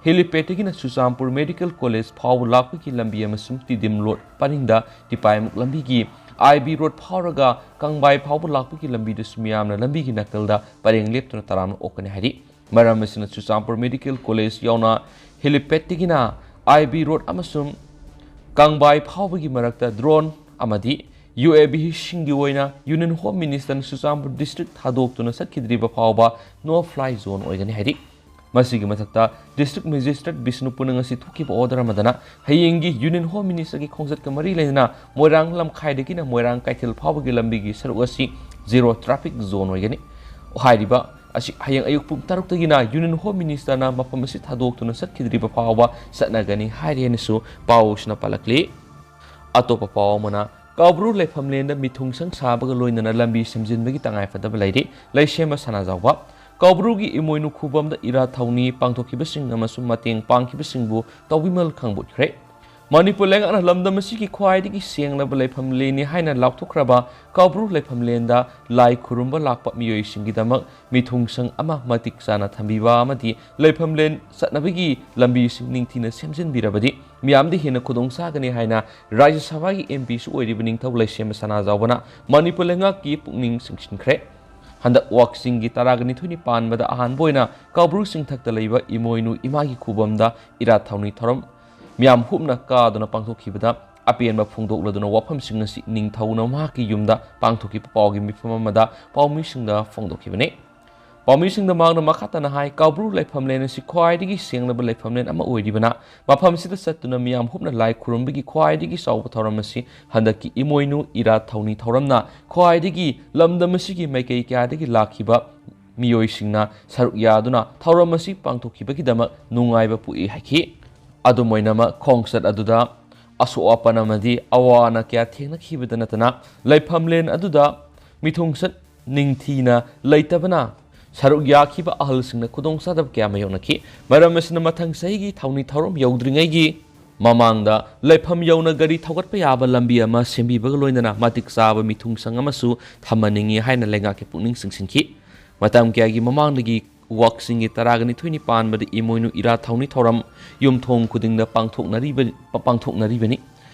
helipadꯇꯒꯤꯅ ꯆꯨꯔꯆꯥꯟꯄꯨꯔ Medical College ꯐꯥꯎꯕ ꯂꯥꯛꯄꯒꯤ ꯂꯝꯕꯤ ꯑꯃꯁꯨꯡ ꯇꯤꯗꯤꯝ ꯂꯣꯠ ꯄꯔꯤꯡꯗ ꯇꯤꯄꯥꯏꯃꯨꯛ ꯂꯝꯕꯤꯒꯤ I B Road ꯐꯥꯎꯔꯒ ꯀꯪꯕꯥꯏ ꯐꯥꯎꯕ ꯂꯥꯛꯄꯒꯤ ꯂꯝꯕꯤꯗꯁꯨ ꯃꯤꯌꯥꯝꯅ ꯂꯝꯕꯤꯒꯤ ꯅꯥꯀꯜꯗ ꯄꯔꯦꯡ ꯂꯦꯞꯇꯨꯅ ꯇꯔꯥꯝꯅ ꯑꯣꯛꯀꯅꯤ ꯍꯥꯏꯔꯤ꯫ ꯃꯔꯝ ꯑꯁꯤꯅ ꯆꯨꯔꯆꯥꯟꯄꯨꯔ Medical College ꯌꯥꯎꯅ helipadꯇꯒꯤꯅ I B Road ꯑꯃꯁꯨꯡ ꯀꯪꯕꯥꯏ ꯐꯥꯎꯕꯒꯤ ꯃꯔꯛꯇ drone ꯑꯃꯗꯤ UAVꯁꯤꯡꯒꯤ ꯑꯣꯏꯅ Union Home Ministerꯅ ꯆꯨꯔꯆꯥꯟꯄꯨꯔ district ꯊꯥꯗꯣꯛꯇꯨꯅ ꯆꯠꯈꯤꯗ꯭ꯔꯤꯕ ꯐꯥꯎꯕ no fly zone ꯑꯣꯏꯒꯅꯤ ꯍꯥꯏꯔꯤ꯫ ꯃꯁꯤꯒꯤ ꯃꯊꯛꯇ district magistrate ꯕꯤꯁꯅꯨꯄꯨꯔꯅ ꯉꯁꯤ ꯊꯣꯛꯈꯤꯕ order ꯑꯃꯗꯅ ꯍꯌꯦꯡꯒꯤ Union Home Ministerꯒꯤ ꯈꯣꯡꯆꯠꯀ ꯃꯔꯤ ꯂꯩꯅꯅ ꯃꯣꯏꯔꯥꯡ ꯂꯝꯈꯥꯏꯗꯒꯤꯅ ꯃꯣꯏꯔꯥꯡ ꯀꯩꯊꯦꯜ ꯐꯥꯎꯕꯒꯤ ꯂꯝꯕꯤꯒꯤ ꯁꯔꯨꯛ ꯑꯁꯤ zero traffic zone ꯑꯣꯏꯒꯅꯤ꯫ ꯍꯥꯏꯔꯤꯕ ꯑꯁꯤ ꯍꯌꯦꯡ ꯑꯌꯨꯛ ꯄꯨꯡ ꯇꯔꯨꯛꯇꯒꯤꯅ Union Home Ministerꯅ ꯃꯐꯝ ꯑꯁꯤ ꯊꯥꯗꯣꯛꯇꯨꯅ ꯆꯠꯈꯤꯗ꯭ꯔꯤꯕ ꯐꯥꯎꯕ ꯆꯠꯅꯒꯅꯤ ꯍꯥꯏꯔꯤ ꯍꯥꯏꯅꯁꯨ ꯄꯥꯎꯁꯤꯅ ꯄꯜꯂꯛꯂꯤ꯫ ꯑꯇꯣꯞꯄ ꯄꯥꯎ ꯑꯃꯅ, ꯀꯧꯕ꯭ꯔꯨ ꯂꯩꯐꯝꯂꯦꯟꯗ ꯃꯤꯊꯨꯡ ꯁꯪ ꯁꯥꯕꯒ ꯂꯣꯏꯅꯅ ꯂꯝꯕꯤ ꯁꯦꯝꯖꯤꯟꯕꯒꯤ ꯇꯉꯥꯏꯐꯗꯕ ꯂꯩꯔꯤ꯫ ꯂꯩꯁꯦꯝꯕ ꯁꯅꯥꯖꯥꯎꯕ꯫ ꯀꯧꯕ꯭ꯔꯨꯒꯤ ꯏꯃꯣꯏꯅꯨ ꯈꯨꯕꯝꯗ ꯏꯔꯥꯠ ꯊꯧꯅꯤ ꯄꯥꯡꯊꯣꯛꯈꯤꯕꯁꯤꯡ ꯑꯃꯁꯨꯡ ꯃꯇꯦꯡ ꯄꯥꯡꯈꯤꯕꯁꯤꯡꯕꯨ ꯇꯧꯕꯤꯃꯜ ꯈꯪꯕ ꯎꯠꯈ꯭ꯔꯦ꯫ ꯃꯅꯤꯄꯨꯔ ꯂꯩꯉꯥꯛꯅ ꯂꯝꯗꯝ ꯑꯁꯤꯒꯤ ꯈ꯭ꯋꯥꯏꯗꯒꯤ ꯁꯦꯡꯂꯕ ꯂꯩꯐꯝꯂꯦꯟꯅꯤ ꯍꯥꯏꯅ ꯂꯥꯎꯊꯣꯛꯈ꯭ꯔꯕ ꯀꯧꯕ꯭ꯔꯨ ꯂꯩꯐꯝꯂꯦꯟꯗ ꯂꯥꯏ ꯈꯨꯔꯨꯝꯕ ꯂꯥꯛꯄ ꯃꯤꯑꯣꯏꯁꯤꯡꯒꯤꯗꯃꯛ ꯃꯤꯊꯨꯡꯁꯪ ꯑꯃ ꯃꯇꯤꯛ ꯆꯥꯅ ꯊꯝꯕꯤꯕ ꯑꯃꯗꯤ ꯂꯩꯐꯝꯂꯦꯟ ꯆꯠꯅꯕꯒꯤ ꯂꯝꯕꯤꯁꯤꯡ ꯅꯤꯡꯊꯤꯅ ꯁꯦꯝꯖꯤꯟꯕꯤꯔꯕꯗꯤ ꯃꯤꯌꯥꯝꯗ ꯍꯦꯟꯅ ꯈꯨꯗꯣꯡ ꯆꯥꯒꯅꯤ ꯍꯥꯏꯅ ꯔꯥꯖ꯭ꯌ ꯁꯚꯥꯒꯤ M Pꯁꯨ ꯑꯣꯏꯔꯤꯕ ꯅꯤꯡꯊꯧ ꯂꯩꯁꯦꯝꯕ ꯁꯅꯥꯖꯥꯎꯕꯅ ꯃꯅꯤꯄꯨꯔ ꯂꯩꯉꯥꯛꯀꯤ ꯄꯨꯛꯅꯤꯡ ꯆꯤꯡꯁꯤꯟꯈ꯭ꯔꯦ꯫ ꯍꯟꯗꯛ ꯋꯥꯛꯆꯤꯡꯒꯤ ꯇꯔꯥꯒ ꯅꯤꯊꯣꯏꯅꯤ ꯄꯥꯟꯕꯗ ꯑꯍꯥꯟꯕ ꯑꯣꯏꯅ ꯀꯧꯕ꯭ꯔꯨ ꯆꯤꯡꯊꯛꯇ ꯂꯩꯕ ꯏꯃꯣꯏꯅꯨ ꯏꯃꯥꯒꯤ ꯈꯨꯕꯝꯗ ꯏꯔꯥꯠ ꯊꯧꯅꯤ ꯊꯧꯔꯝ ꯃꯤꯌꯥꯝ ꯍꯨꯞꯅ ꯀꯥꯗꯨꯅ ꯄꯥꯡꯊꯣꯛꯈꯤꯕꯗ ꯑꯄꯦꯟꯕ ꯐꯣꯡꯗꯣꯛꯂꯗꯨꯅ ꯋꯥꯐꯝꯁꯤꯡ ꯑꯁꯤ ꯅꯤꯡꯊꯧꯅ ꯃꯍꯥꯛꯀꯤ ꯌꯨꯝꯗ ꯄꯥꯡꯊꯣꯛꯈꯤꯕ ꯄꯥꯎꯒꯤ ꯃꯤꯐꯝ ꯑꯃꯗ ꯄꯥꯎꯃꯤꯁꯤꯡꯗ ꯐꯣꯡꯗꯣꯛꯈꯤꯕꯅꯤ꯫ ꯄꯥꯎꯃꯤꯁꯤꯡꯗ ꯃꯍꯥꯛꯅ ꯃꯈꯥ ꯇꯥꯅ ꯍꯥꯏ, ꯀꯥꯎꯕ꯭ꯔꯨ ꯂꯥꯏꯐꯝꯂꯦꯟ ꯑꯁꯤ ꯈ꯭ꯋꯥꯏꯗꯒꯤ ꯁꯦꯡꯂꯕ ꯂꯥꯏꯐꯝꯂꯦꯟ ꯑꯃ ꯑꯣꯏꯔꯤꯕꯅ, ꯃꯐꯝꯁꯤꯗ ꯆꯠꯇꯨꯅ ꯃꯤꯌꯥꯝ ꯍꯨꯞꯅ ꯂꯥꯏ ꯈꯨꯔꯨꯝꯕꯒꯤ ꯈ꯭ꯋꯥꯏꯗꯒꯤ ꯆꯥꯎꯕ ꯊꯧꯔꯝ ꯑꯁꯤ ꯍꯟꯗꯛꯀꯤ ꯏꯃꯣꯏꯅꯨ ꯏꯔꯥꯠ ꯊꯧꯅꯤ ꯊꯧꯔꯝꯅ ꯈ꯭ꯋꯥꯏꯗꯒꯤ ꯂꯝꯗꯝ ꯑꯁꯤꯒꯤ ꯃꯥꯏꯀꯩ ꯀꯌꯥꯗꯒꯤ ꯂꯥꯛꯈꯤꯕ ꯃꯤꯑꯣꯏꯁꯤꯡꯅ ꯁꯔꯨꯛ ꯌꯥꯗꯨꯅ ꯊꯧꯔꯝ ꯑꯁꯤ ꯄꯥꯡꯊꯣꯛꯈꯤꯕꯒꯤꯗꯃꯛ ꯅꯨꯡꯉꯥꯏꯕ ꯄꯣꯛꯏ ꯍꯥꯏꯈꯤ꯫ ꯑꯗꯨꯝ ꯑꯣꯏꯅꯃꯛ, ꯈꯣꯡꯆꯠ ꯑꯗꯨꯗ ꯑꯁꯣꯛ ꯑꯄꯟ ꯑꯃꯗꯤ ꯑꯋꯥ ꯑꯅꯥ ꯀꯌꯥ ꯊꯦꯡꯅꯈꯤꯕꯗ ꯅꯠꯇꯅ, ꯂꯥꯏꯐꯝꯂꯦꯟ ꯑꯗꯨꯗ ꯃꯤꯊꯨꯡꯆꯠ ꯅꯤꯡꯊꯤꯅ ꯂꯩꯇꯕꯅ ꯁꯔꯨꯛ ꯌꯥꯈꯤꯕ ꯑꯍꯜꯁꯤꯡꯅ ꯈꯨꯗꯣꯡꯆꯥꯗꯕ ꯀꯌꯥ ꯃꯥꯌꯣꯛꯅꯈꯤ꯫ ꯃꯔꯝ ꯑꯁꯤꯅ, ꯃꯊꯪ ꯆꯍꯤꯒꯤ ꯊꯧꯅꯤ ꯊꯧꯔꯝ ꯌꯧꯗ꯭ꯔꯤꯉꯩꯒꯤ ꯃꯃꯥꯡꯗ ꯂꯥꯏꯐꯝ ꯌꯧꯅ ꯒꯥꯔꯤ ꯊꯧꯒꯠꯄ ꯌꯥꯕ ꯂꯝꯕꯤ ꯑꯃ ꯁꯦꯝꯕꯤꯕꯒ ꯂꯣꯏꯅꯅ ꯃꯇꯤꯛ ꯆꯥꯕ ꯃꯤꯊꯨꯡꯁꯪ ꯑꯃꯁꯨ ꯊꯝꯍꯟꯅꯤꯡꯏ ꯍꯥꯏꯅ ꯂꯩꯉꯥꯛꯀꯤ ꯄꯨꯛꯅꯤꯡ ꯆꯤꯡꯁꯤꯟꯈꯤ꯫ ꯃꯇꯝ ꯀꯌꯥꯒꯤ ꯃꯃꯥꯡꯗꯒꯤ ꯋꯥꯛꯆꯤꯡꯒꯤ ꯇꯔꯥꯒ ꯅꯤꯊꯣꯏꯅꯤ ꯄꯥꯟꯕꯗ ꯏꯃꯣꯏꯅꯨ ꯏꯔꯥꯠ ꯊꯧꯅꯤ ꯊꯧꯔꯝ ꯌꯨꯝꯊꯣꯡ ꯈꯨꯗꯤꯡꯗ ꯄꯥꯡꯊꯣꯛꯅꯔꯤꯕ-, ꯄꯥꯡꯊꯣꯛꯅꯔꯤꯕꯅꯤ꯫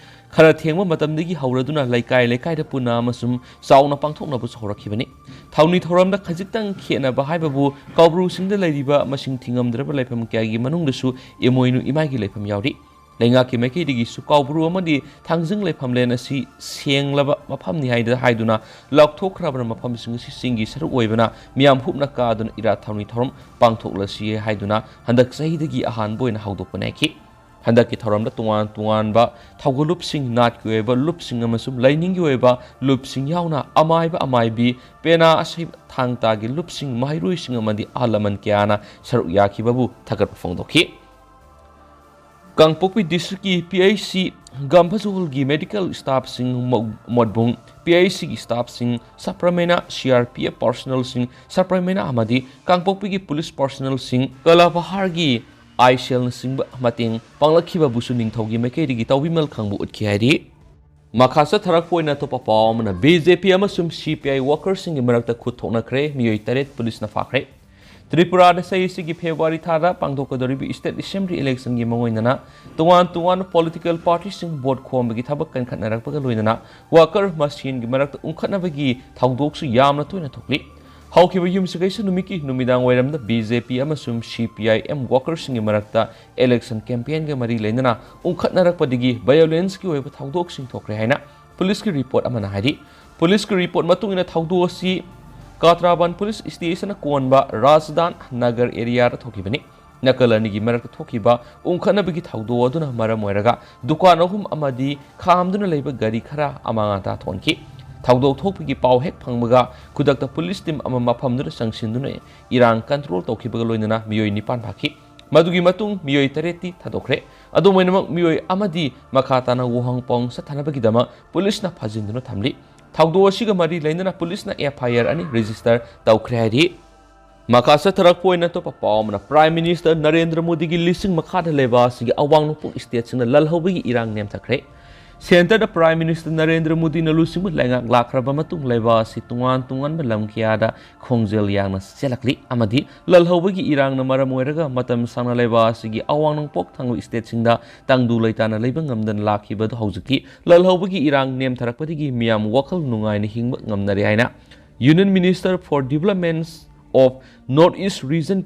ꯈꯔ ꯊꯦꯡꯕ ꯃꯇꯝꯗꯒꯤ ꯍꯧꯔꯗꯨꯅ ꯂꯩꯀꯥꯏ ꯂꯩꯀꯥꯏꯗ ꯄꯨꯟꯅ ꯑꯃꯁꯨꯡ ꯆꯥꯎꯅ ꯄꯥꯡꯊꯣꯛꯅꯕꯁꯨ ꯍꯧꯔꯛꯈꯤꯕꯅꯤ꯫ ꯊꯧꯅꯤ ꯊꯧꯔꯝꯗ ꯈꯖꯤꯛꯇꯪ ꯈꯦꯠꯅꯕ ꯍꯥꯏꯕꯕꯨ, ꯀꯥꯎꯕ꯭ꯔꯨꯁꯤꯡꯗ ꯂꯩꯔꯤꯕ ꯃꯁꯤꯡ ꯊꯤꯉꯝꯗ꯭ꯔꯕ ꯂꯥꯏꯐꯝ ꯀꯌꯥꯒꯤ ꯃꯅꯨꯡꯗꯁꯨ ꯏꯃꯣꯏꯅꯨ ꯏꯃꯥꯒꯤ ꯂꯥꯏꯐꯝ ꯌꯥꯎꯔꯤ꯫ ꯂꯩꯉꯥꯛꯀꯤ ꯃꯥꯏꯀꯩꯗꯒꯤꯁꯨ ꯀꯥꯎꯕ꯭ꯔꯨ ꯑꯃꯗꯤ ꯊꯥꯡꯖꯤꯡ ꯂꯥꯏꯐꯝꯂꯦꯟ ꯑꯁꯤ ꯁꯦꯡꯂꯕ ꯃꯐꯝꯅꯤ ꯍꯥꯏꯗ-, ꯍꯥꯏꯗꯨꯅ ꯂꯥꯎꯊꯣꯛꯈ꯭ꯔꯕꯅ, ꯃꯐꯝꯁꯤꯡ ꯑꯁꯤ ꯆꯤꯡꯒꯤ ꯁꯔꯨꯛ ꯑꯣꯏꯕꯅ ꯃꯤꯌꯥꯝ ꯍꯨꯞꯅ ꯀꯥꯗꯨꯅ ꯏꯔꯥꯠ ꯊꯧꯅꯤ ꯊꯧꯔꯝ ꯄꯥꯡꯊꯣꯛꯂꯁꯤ ꯍꯥꯏꯗꯨꯅ ꯍꯟꯗꯛ ꯆꯍꯤꯗꯒꯤ ꯑꯍꯥꯟꯕ ꯑꯣꯏꯅ ꯍꯧꯗꯣꯛꯄꯅꯤ ꯍꯥꯏꯈꯤ꯫ ꯍꯟꯗꯛꯀꯤ ꯊꯧꯔꯝꯗ ꯇꯣꯉꯥꯟ ꯇꯣꯉꯥꯟꯕ ꯊꯧꯒꯜꯂꯨꯞꯁꯤꯡ, ꯅꯥꯠꯀꯤ ꯑꯣꯏꯕ ꯂꯨꯞꯁꯤꯡ ꯑꯃꯁꯨꯡ ꯂꯥꯏꯅꯤꯡꯒꯤ ꯑꯣꯏꯕ ꯂꯨꯞꯁꯤꯡ ꯌꯥꯎꯅ ꯑꯃꯥꯏꯕ ꯑꯃꯥꯏꯕꯤ, ꯄꯦꯅꯥ ꯑꯁꯩ ꯊꯥꯡ ꯇꯥꯒꯤ ꯂꯨꯞꯁꯤꯡ, ꯃꯍꯩꯔꯣꯏꯁꯤꯡ ꯑꯃꯗꯤ ꯑꯍꯜ ꯂꯃꯟ ꯀꯌꯥꯅ ꯁꯔꯨꯛ ꯌꯥꯈꯤꯕꯕꯨ ꯊꯥꯒꯠꯄ ꯐꯣꯡꯗꯣꯛꯈꯤ꯫ ꯀꯥꯡꯄꯣꯛꯄꯤ ꯗꯤꯁꯇ꯭ꯔꯤꯛꯀꯤ ꯄꯤ ꯑꯩꯆ ꯁꯤ ꯒꯝꯚꯖꯣꯜꯒꯤ ꯃꯦꯗꯤꯀꯦꯜ ꯁ꯭ꯇꯥꯐꯁꯤꯡ, ꯃꯣ-, ꯃꯣꯠꯕꯨꯡ ꯄꯤ ꯑꯩꯆ ꯁꯤꯒꯤ ꯁ꯭ꯇꯥꯐꯁꯤꯡ, ꯁꯞꯄ꯭ꯔꯃꯦꯅꯥ ꯁꯤ ꯑꯥꯔ ꯄꯤ ꯑꯦꯐ ꯄꯥꯔꯁꯣꯅꯦꯜꯁꯤꯡ, ꯁꯞꯄ꯭ꯔꯃꯦꯅꯥ ꯑꯃꯗꯤ ꯀꯥꯡꯄꯣꯛꯄꯤꯒꯤ ꯄꯨꯂꯤꯁ ꯄꯥꯔꯁꯣꯅꯦꯜꯁꯤꯡ, ꯀꯂꯥꯕꯍꯥꯔꯒꯤ ꯑꯥꯏ ꯁꯦꯜꯅꯆꯤꯡꯕ ꯃꯇꯦꯡ ꯄꯥꯡꯂꯛꯈꯤꯕꯕꯨꯁꯨ ꯅꯤꯡꯊꯧꯒꯤ ꯃꯥꯏꯀꯩꯗꯒꯤ ꯇꯧꯕꯤꯃꯜ ꯈꯪꯕ ꯎꯠꯈꯤ ꯍꯥꯏꯔꯤ꯫ ꯃꯈꯥ ꯆꯠꯊꯔꯛꯄ ꯑꯣꯏꯅ ꯑꯇꯣꯞꯄ ꯄꯥꯎ ꯑꯃꯅ, ꯕꯤ ꯖꯦ ꯄꯤ ꯑꯃꯁꯨꯡ ꯁꯤ ꯄꯤ ꯑꯥꯏ ꯋꯥꯀꯔꯁꯤꯡꯒꯤ ꯃꯔꯛꯇ ꯈꯨꯠ ꯊꯣꯛꯅꯈ꯭ꯔꯦ, ꯃꯤꯑꯣꯏ ꯇꯔꯦꯠ ꯄꯨꯂꯤꯁꯅ ꯐꯥꯈ꯭ꯔꯦ꯫ ꯇ꯭ꯔꯤꯄꯨꯔꯥꯗ ꯆꯍꯤ ꯑꯁꯤꯒꯤ ꯐꯦꯕ꯭ꯔꯨꯋꯥꯔꯤ ꯊꯥꯗ ꯄꯥꯡꯊꯣꯛꯀꯗꯧꯔꯤꯕ ꯁ꯭ꯇꯦꯠ ꯑꯦꯁꯦꯝꯕ꯭ꯂꯤ ꯏꯂꯦꯛꯁꯟꯒꯤ ꯃꯥꯡꯑꯣꯏꯅꯅ ꯇꯣꯉꯥꯟ ꯇꯣꯉꯥꯟꯕ ꯄꯣꯂꯤꯇꯤꯀꯦꯜ ꯄꯥꯔꯇꯤꯁꯤꯡ ꯚꯣꯠ ꯈꯣꯝꯕꯒꯤ ꯊꯕꯛ ꯀꯟꯈꯠꯅꯔꯛꯄꯒ ꯂꯣꯏꯅꯅ ꯋꯥꯀꯔ ꯃꯁꯦꯟꯒꯤ ꯃꯔꯛꯇ ꯎꯪꯈꯠꯅꯕꯒꯤ ꯊꯧꯗꯣꯛꯁꯨ ꯌꯥꯝꯅ ꯇꯣꯏꯅ ꯊꯣꯛꯂꯤ꯫ ꯍꯧꯈꯤꯕ ꯌꯨꯝꯁꯀꯩꯁ ꯅꯨꯃꯤꯠꯀꯤ ꯅꯨꯃꯤꯗꯥꯡ ꯋꯥꯏꯔꯝꯗ ꯕꯤ ꯖꯦ ꯄꯤ ꯑꯃꯁꯨꯡ ꯁꯤ ꯄꯤ ꯑꯥꯏ ꯑꯦꯝ ꯋꯥꯀꯔꯁꯤꯡꯒꯤ ꯃꯔꯛꯇ ꯏꯂꯦꯛꯁꯟ ꯀꯦꯝꯄꯦꯟꯒ ꯃꯔꯤ ꯂꯩꯅꯅ ꯎꯪꯈꯠꯅꯔꯛꯄꯗꯒꯤ ꯚꯥꯏꯑꯣꯂꯦꯟꯁꯀꯤ ꯑꯣꯏꯕ ꯊꯧꯗꯣꯛꯁꯤꯡ ꯊꯣꯛꯈ꯭ꯔꯦ ꯍꯥꯏꯅ ꯄꯨꯂꯤꯁꯀꯤ ꯔꯤꯄꯣꯔꯠ ꯑꯃꯅ ꯍꯥꯏꯔꯤ꯫ ꯄꯨꯂꯤꯁꯀꯤ ꯔꯤꯄꯣꯔꯠ ꯃꯇꯨꯡ ꯏꯟꯅ ꯊꯧꯗꯣꯛ ꯑꯁꯤ ꯀꯥꯇ꯭ꯔꯥꯕꯥꯟ ꯄꯨꯂꯤꯁ ꯁ꯭ꯇꯦꯁꯟꯅ ꯀꯣꯟꯕ ꯔꯥꯖꯗꯥꯟ ꯅꯒꯔ ꯑꯦꯔꯤꯌꯥꯗ ꯊꯣꯛꯈꯤꯕꯅꯤ꯫ ꯅꯥꯀꯜ ꯑꯅꯤꯒꯤ ꯃꯔꯛꯇ ꯊꯣꯛꯈꯤꯕ ꯎꯪꯈꯠꯅꯕꯒꯤ ꯊꯧꯗꯣꯛ ꯑꯗꯨꯅ ꯃꯔꯝ ꯑꯣꯏꯔꯒ ꯗꯨꯀꯥꯟ ꯑꯍꯨꯝ ꯑꯃꯗꯤ ꯈꯥꯝꯗꯨꯅ ꯂꯩꯕ ꯒꯥꯔꯤ ꯈꯔ ꯑꯃꯥꯡ ꯑꯇꯥ ꯊꯣꯛꯍꯟꯈꯤ꯫ ꯊꯧꯗꯣꯛ ꯊꯣꯛꯄꯒꯤ ꯄꯥꯎ ꯍꯦꯛ ꯐꯪꯕꯒ ꯈꯨꯗꯛꯇ ꯄꯨꯂꯤꯁ ꯇꯤꯝ ꯑꯃ ꯃꯐꯝꯗꯨꯗ ꯆꯪꯁꯤꯟꯗꯨꯅ ꯏꯔꯥꯡ ꯀꯟꯇ꯭ꯔꯣꯜ ꯇꯧꯈꯤꯕꯒ ꯂꯣꯏꯅꯅ ꯃꯤꯑꯣꯏ ꯅꯤꯄꯥꯟ ꯐꯥꯈꯤ꯫ ꯃꯗꯨꯒꯤ ꯃꯇꯨꯡ ꯃꯤꯑꯣꯏ ꯇꯔꯦꯠꯇꯤ ꯊꯥꯗꯣꯛꯈ꯭ꯔꯦ꯫ ꯑꯗꯨꯝ ꯑꯣꯏꯅꯃꯛ, ꯃꯤꯑꯣꯏ ꯑꯃꯗꯤ ꯃꯈꯥ ꯇꯥꯅ ꯋꯥꯍꯪ ꯄꯥꯎꯍꯪ ꯆꯠꯊꯅꯕꯒꯤꯗꯃꯛ ꯄꯨꯂꯤꯁꯅ ꯐꯥꯖꯤꯟꯗꯨꯅ ꯊꯝꯂꯤ꯫ ꯊꯧꯗꯣꯛ ꯑꯁꯤꯒ ꯃꯔꯤ ꯂꯩꯅꯅ ꯄꯨꯂꯤꯁꯅ FIR ꯑꯅꯤ ꯔꯦꯖꯤꯁꯇꯔ ꯇꯧꯈ꯭ꯔꯦ ꯍꯥꯏꯔꯤ꯫ ꯃꯈꯥ ꯆꯠꯊꯔꯛꯄ ꯑꯣꯏꯅ ꯑꯇꯣꯞꯄ ꯄꯥꯎ ꯑꯃꯅ, ꯄ꯭ꯔꯥꯏꯝ ꯃꯤꯅꯤꯁꯇꯔ ꯅꯔꯦꯟꯗ꯭ꯔ ꯃꯣꯗꯤꯒꯤ ꯂꯤꯁꯤꯡ ꯃꯈꯥꯗ ꯂꯩꯕ ꯑꯁꯤꯒꯤ ꯑꯋꯥꯡ ꯅꯣꯡꯄꯣꯛ ꯁ꯭ꯇꯦꯠꯁꯤꯡꯅ ꯂꯜꯍꯧꯕꯒꯤ ꯏꯔꯥꯡ ꯅꯦꯝꯊꯈ꯭ꯔꯦ꯫ ꯁꯦꯟꯇꯔꯗ ꯄ꯭ꯔꯥꯏꯝ ꯃꯤꯅꯤꯁꯇꯔ ꯅꯔꯦꯟꯗ꯭ꯔ ꯃꯣꯗꯤꯅ ꯂꯨꯆꯤꯡꯕ ꯂꯩꯉꯥꯛ ꯂꯥꯛꯈ꯭ꯔꯕ ꯃꯇꯨꯡ, ꯂꯩꯕꯥꯛ ꯑꯁꯤ ꯇꯣꯉꯥꯟ ꯇꯣꯉꯥꯟꯕ ꯂꯝ ꯀꯌꯥꯗ ꯈꯣꯡꯖꯦꯜ ꯌꯥꯡꯅ ꯆꯦꯜꯂꯛꯂꯤ ꯑꯃꯗꯤ ꯂꯜꯍꯧꯕꯒꯤ ꯏꯔꯥꯡꯅ ꯃꯔꯝ ꯑꯣꯏꯔꯒ ꯃꯇꯝ ꯁꯥꯡꯅ ꯂꯩꯕꯥꯛ ꯑꯁꯤꯒꯤ ꯑꯋꯥꯡ ꯅꯣꯡꯄꯣꯛ ꯊꯪꯕ ꯁ꯭ꯇꯦꯠꯁꯤꯡꯗ ꯇꯪꯗꯨ ꯂꯩꯇꯥꯅ ꯂꯩꯕ ꯉꯝꯗꯅ ꯂꯥꯛꯈꯤꯕꯗꯨ ꯍꯧꯖꯤꯛꯇꯤ ꯂꯜꯍꯧꯕꯒꯤ ꯏꯔꯥꯡ ꯅꯦꯝꯊꯔꯛꯄꯗꯒꯤ ꯃꯤꯌꯥꯝ ꯋꯥꯈꯜ ꯅꯨꯡꯉꯥꯏꯅ ꯍꯤꯡꯕ ꯉꯝꯅꯔꯦ ꯍꯥꯏꯅ Union Minister for Development of North East Region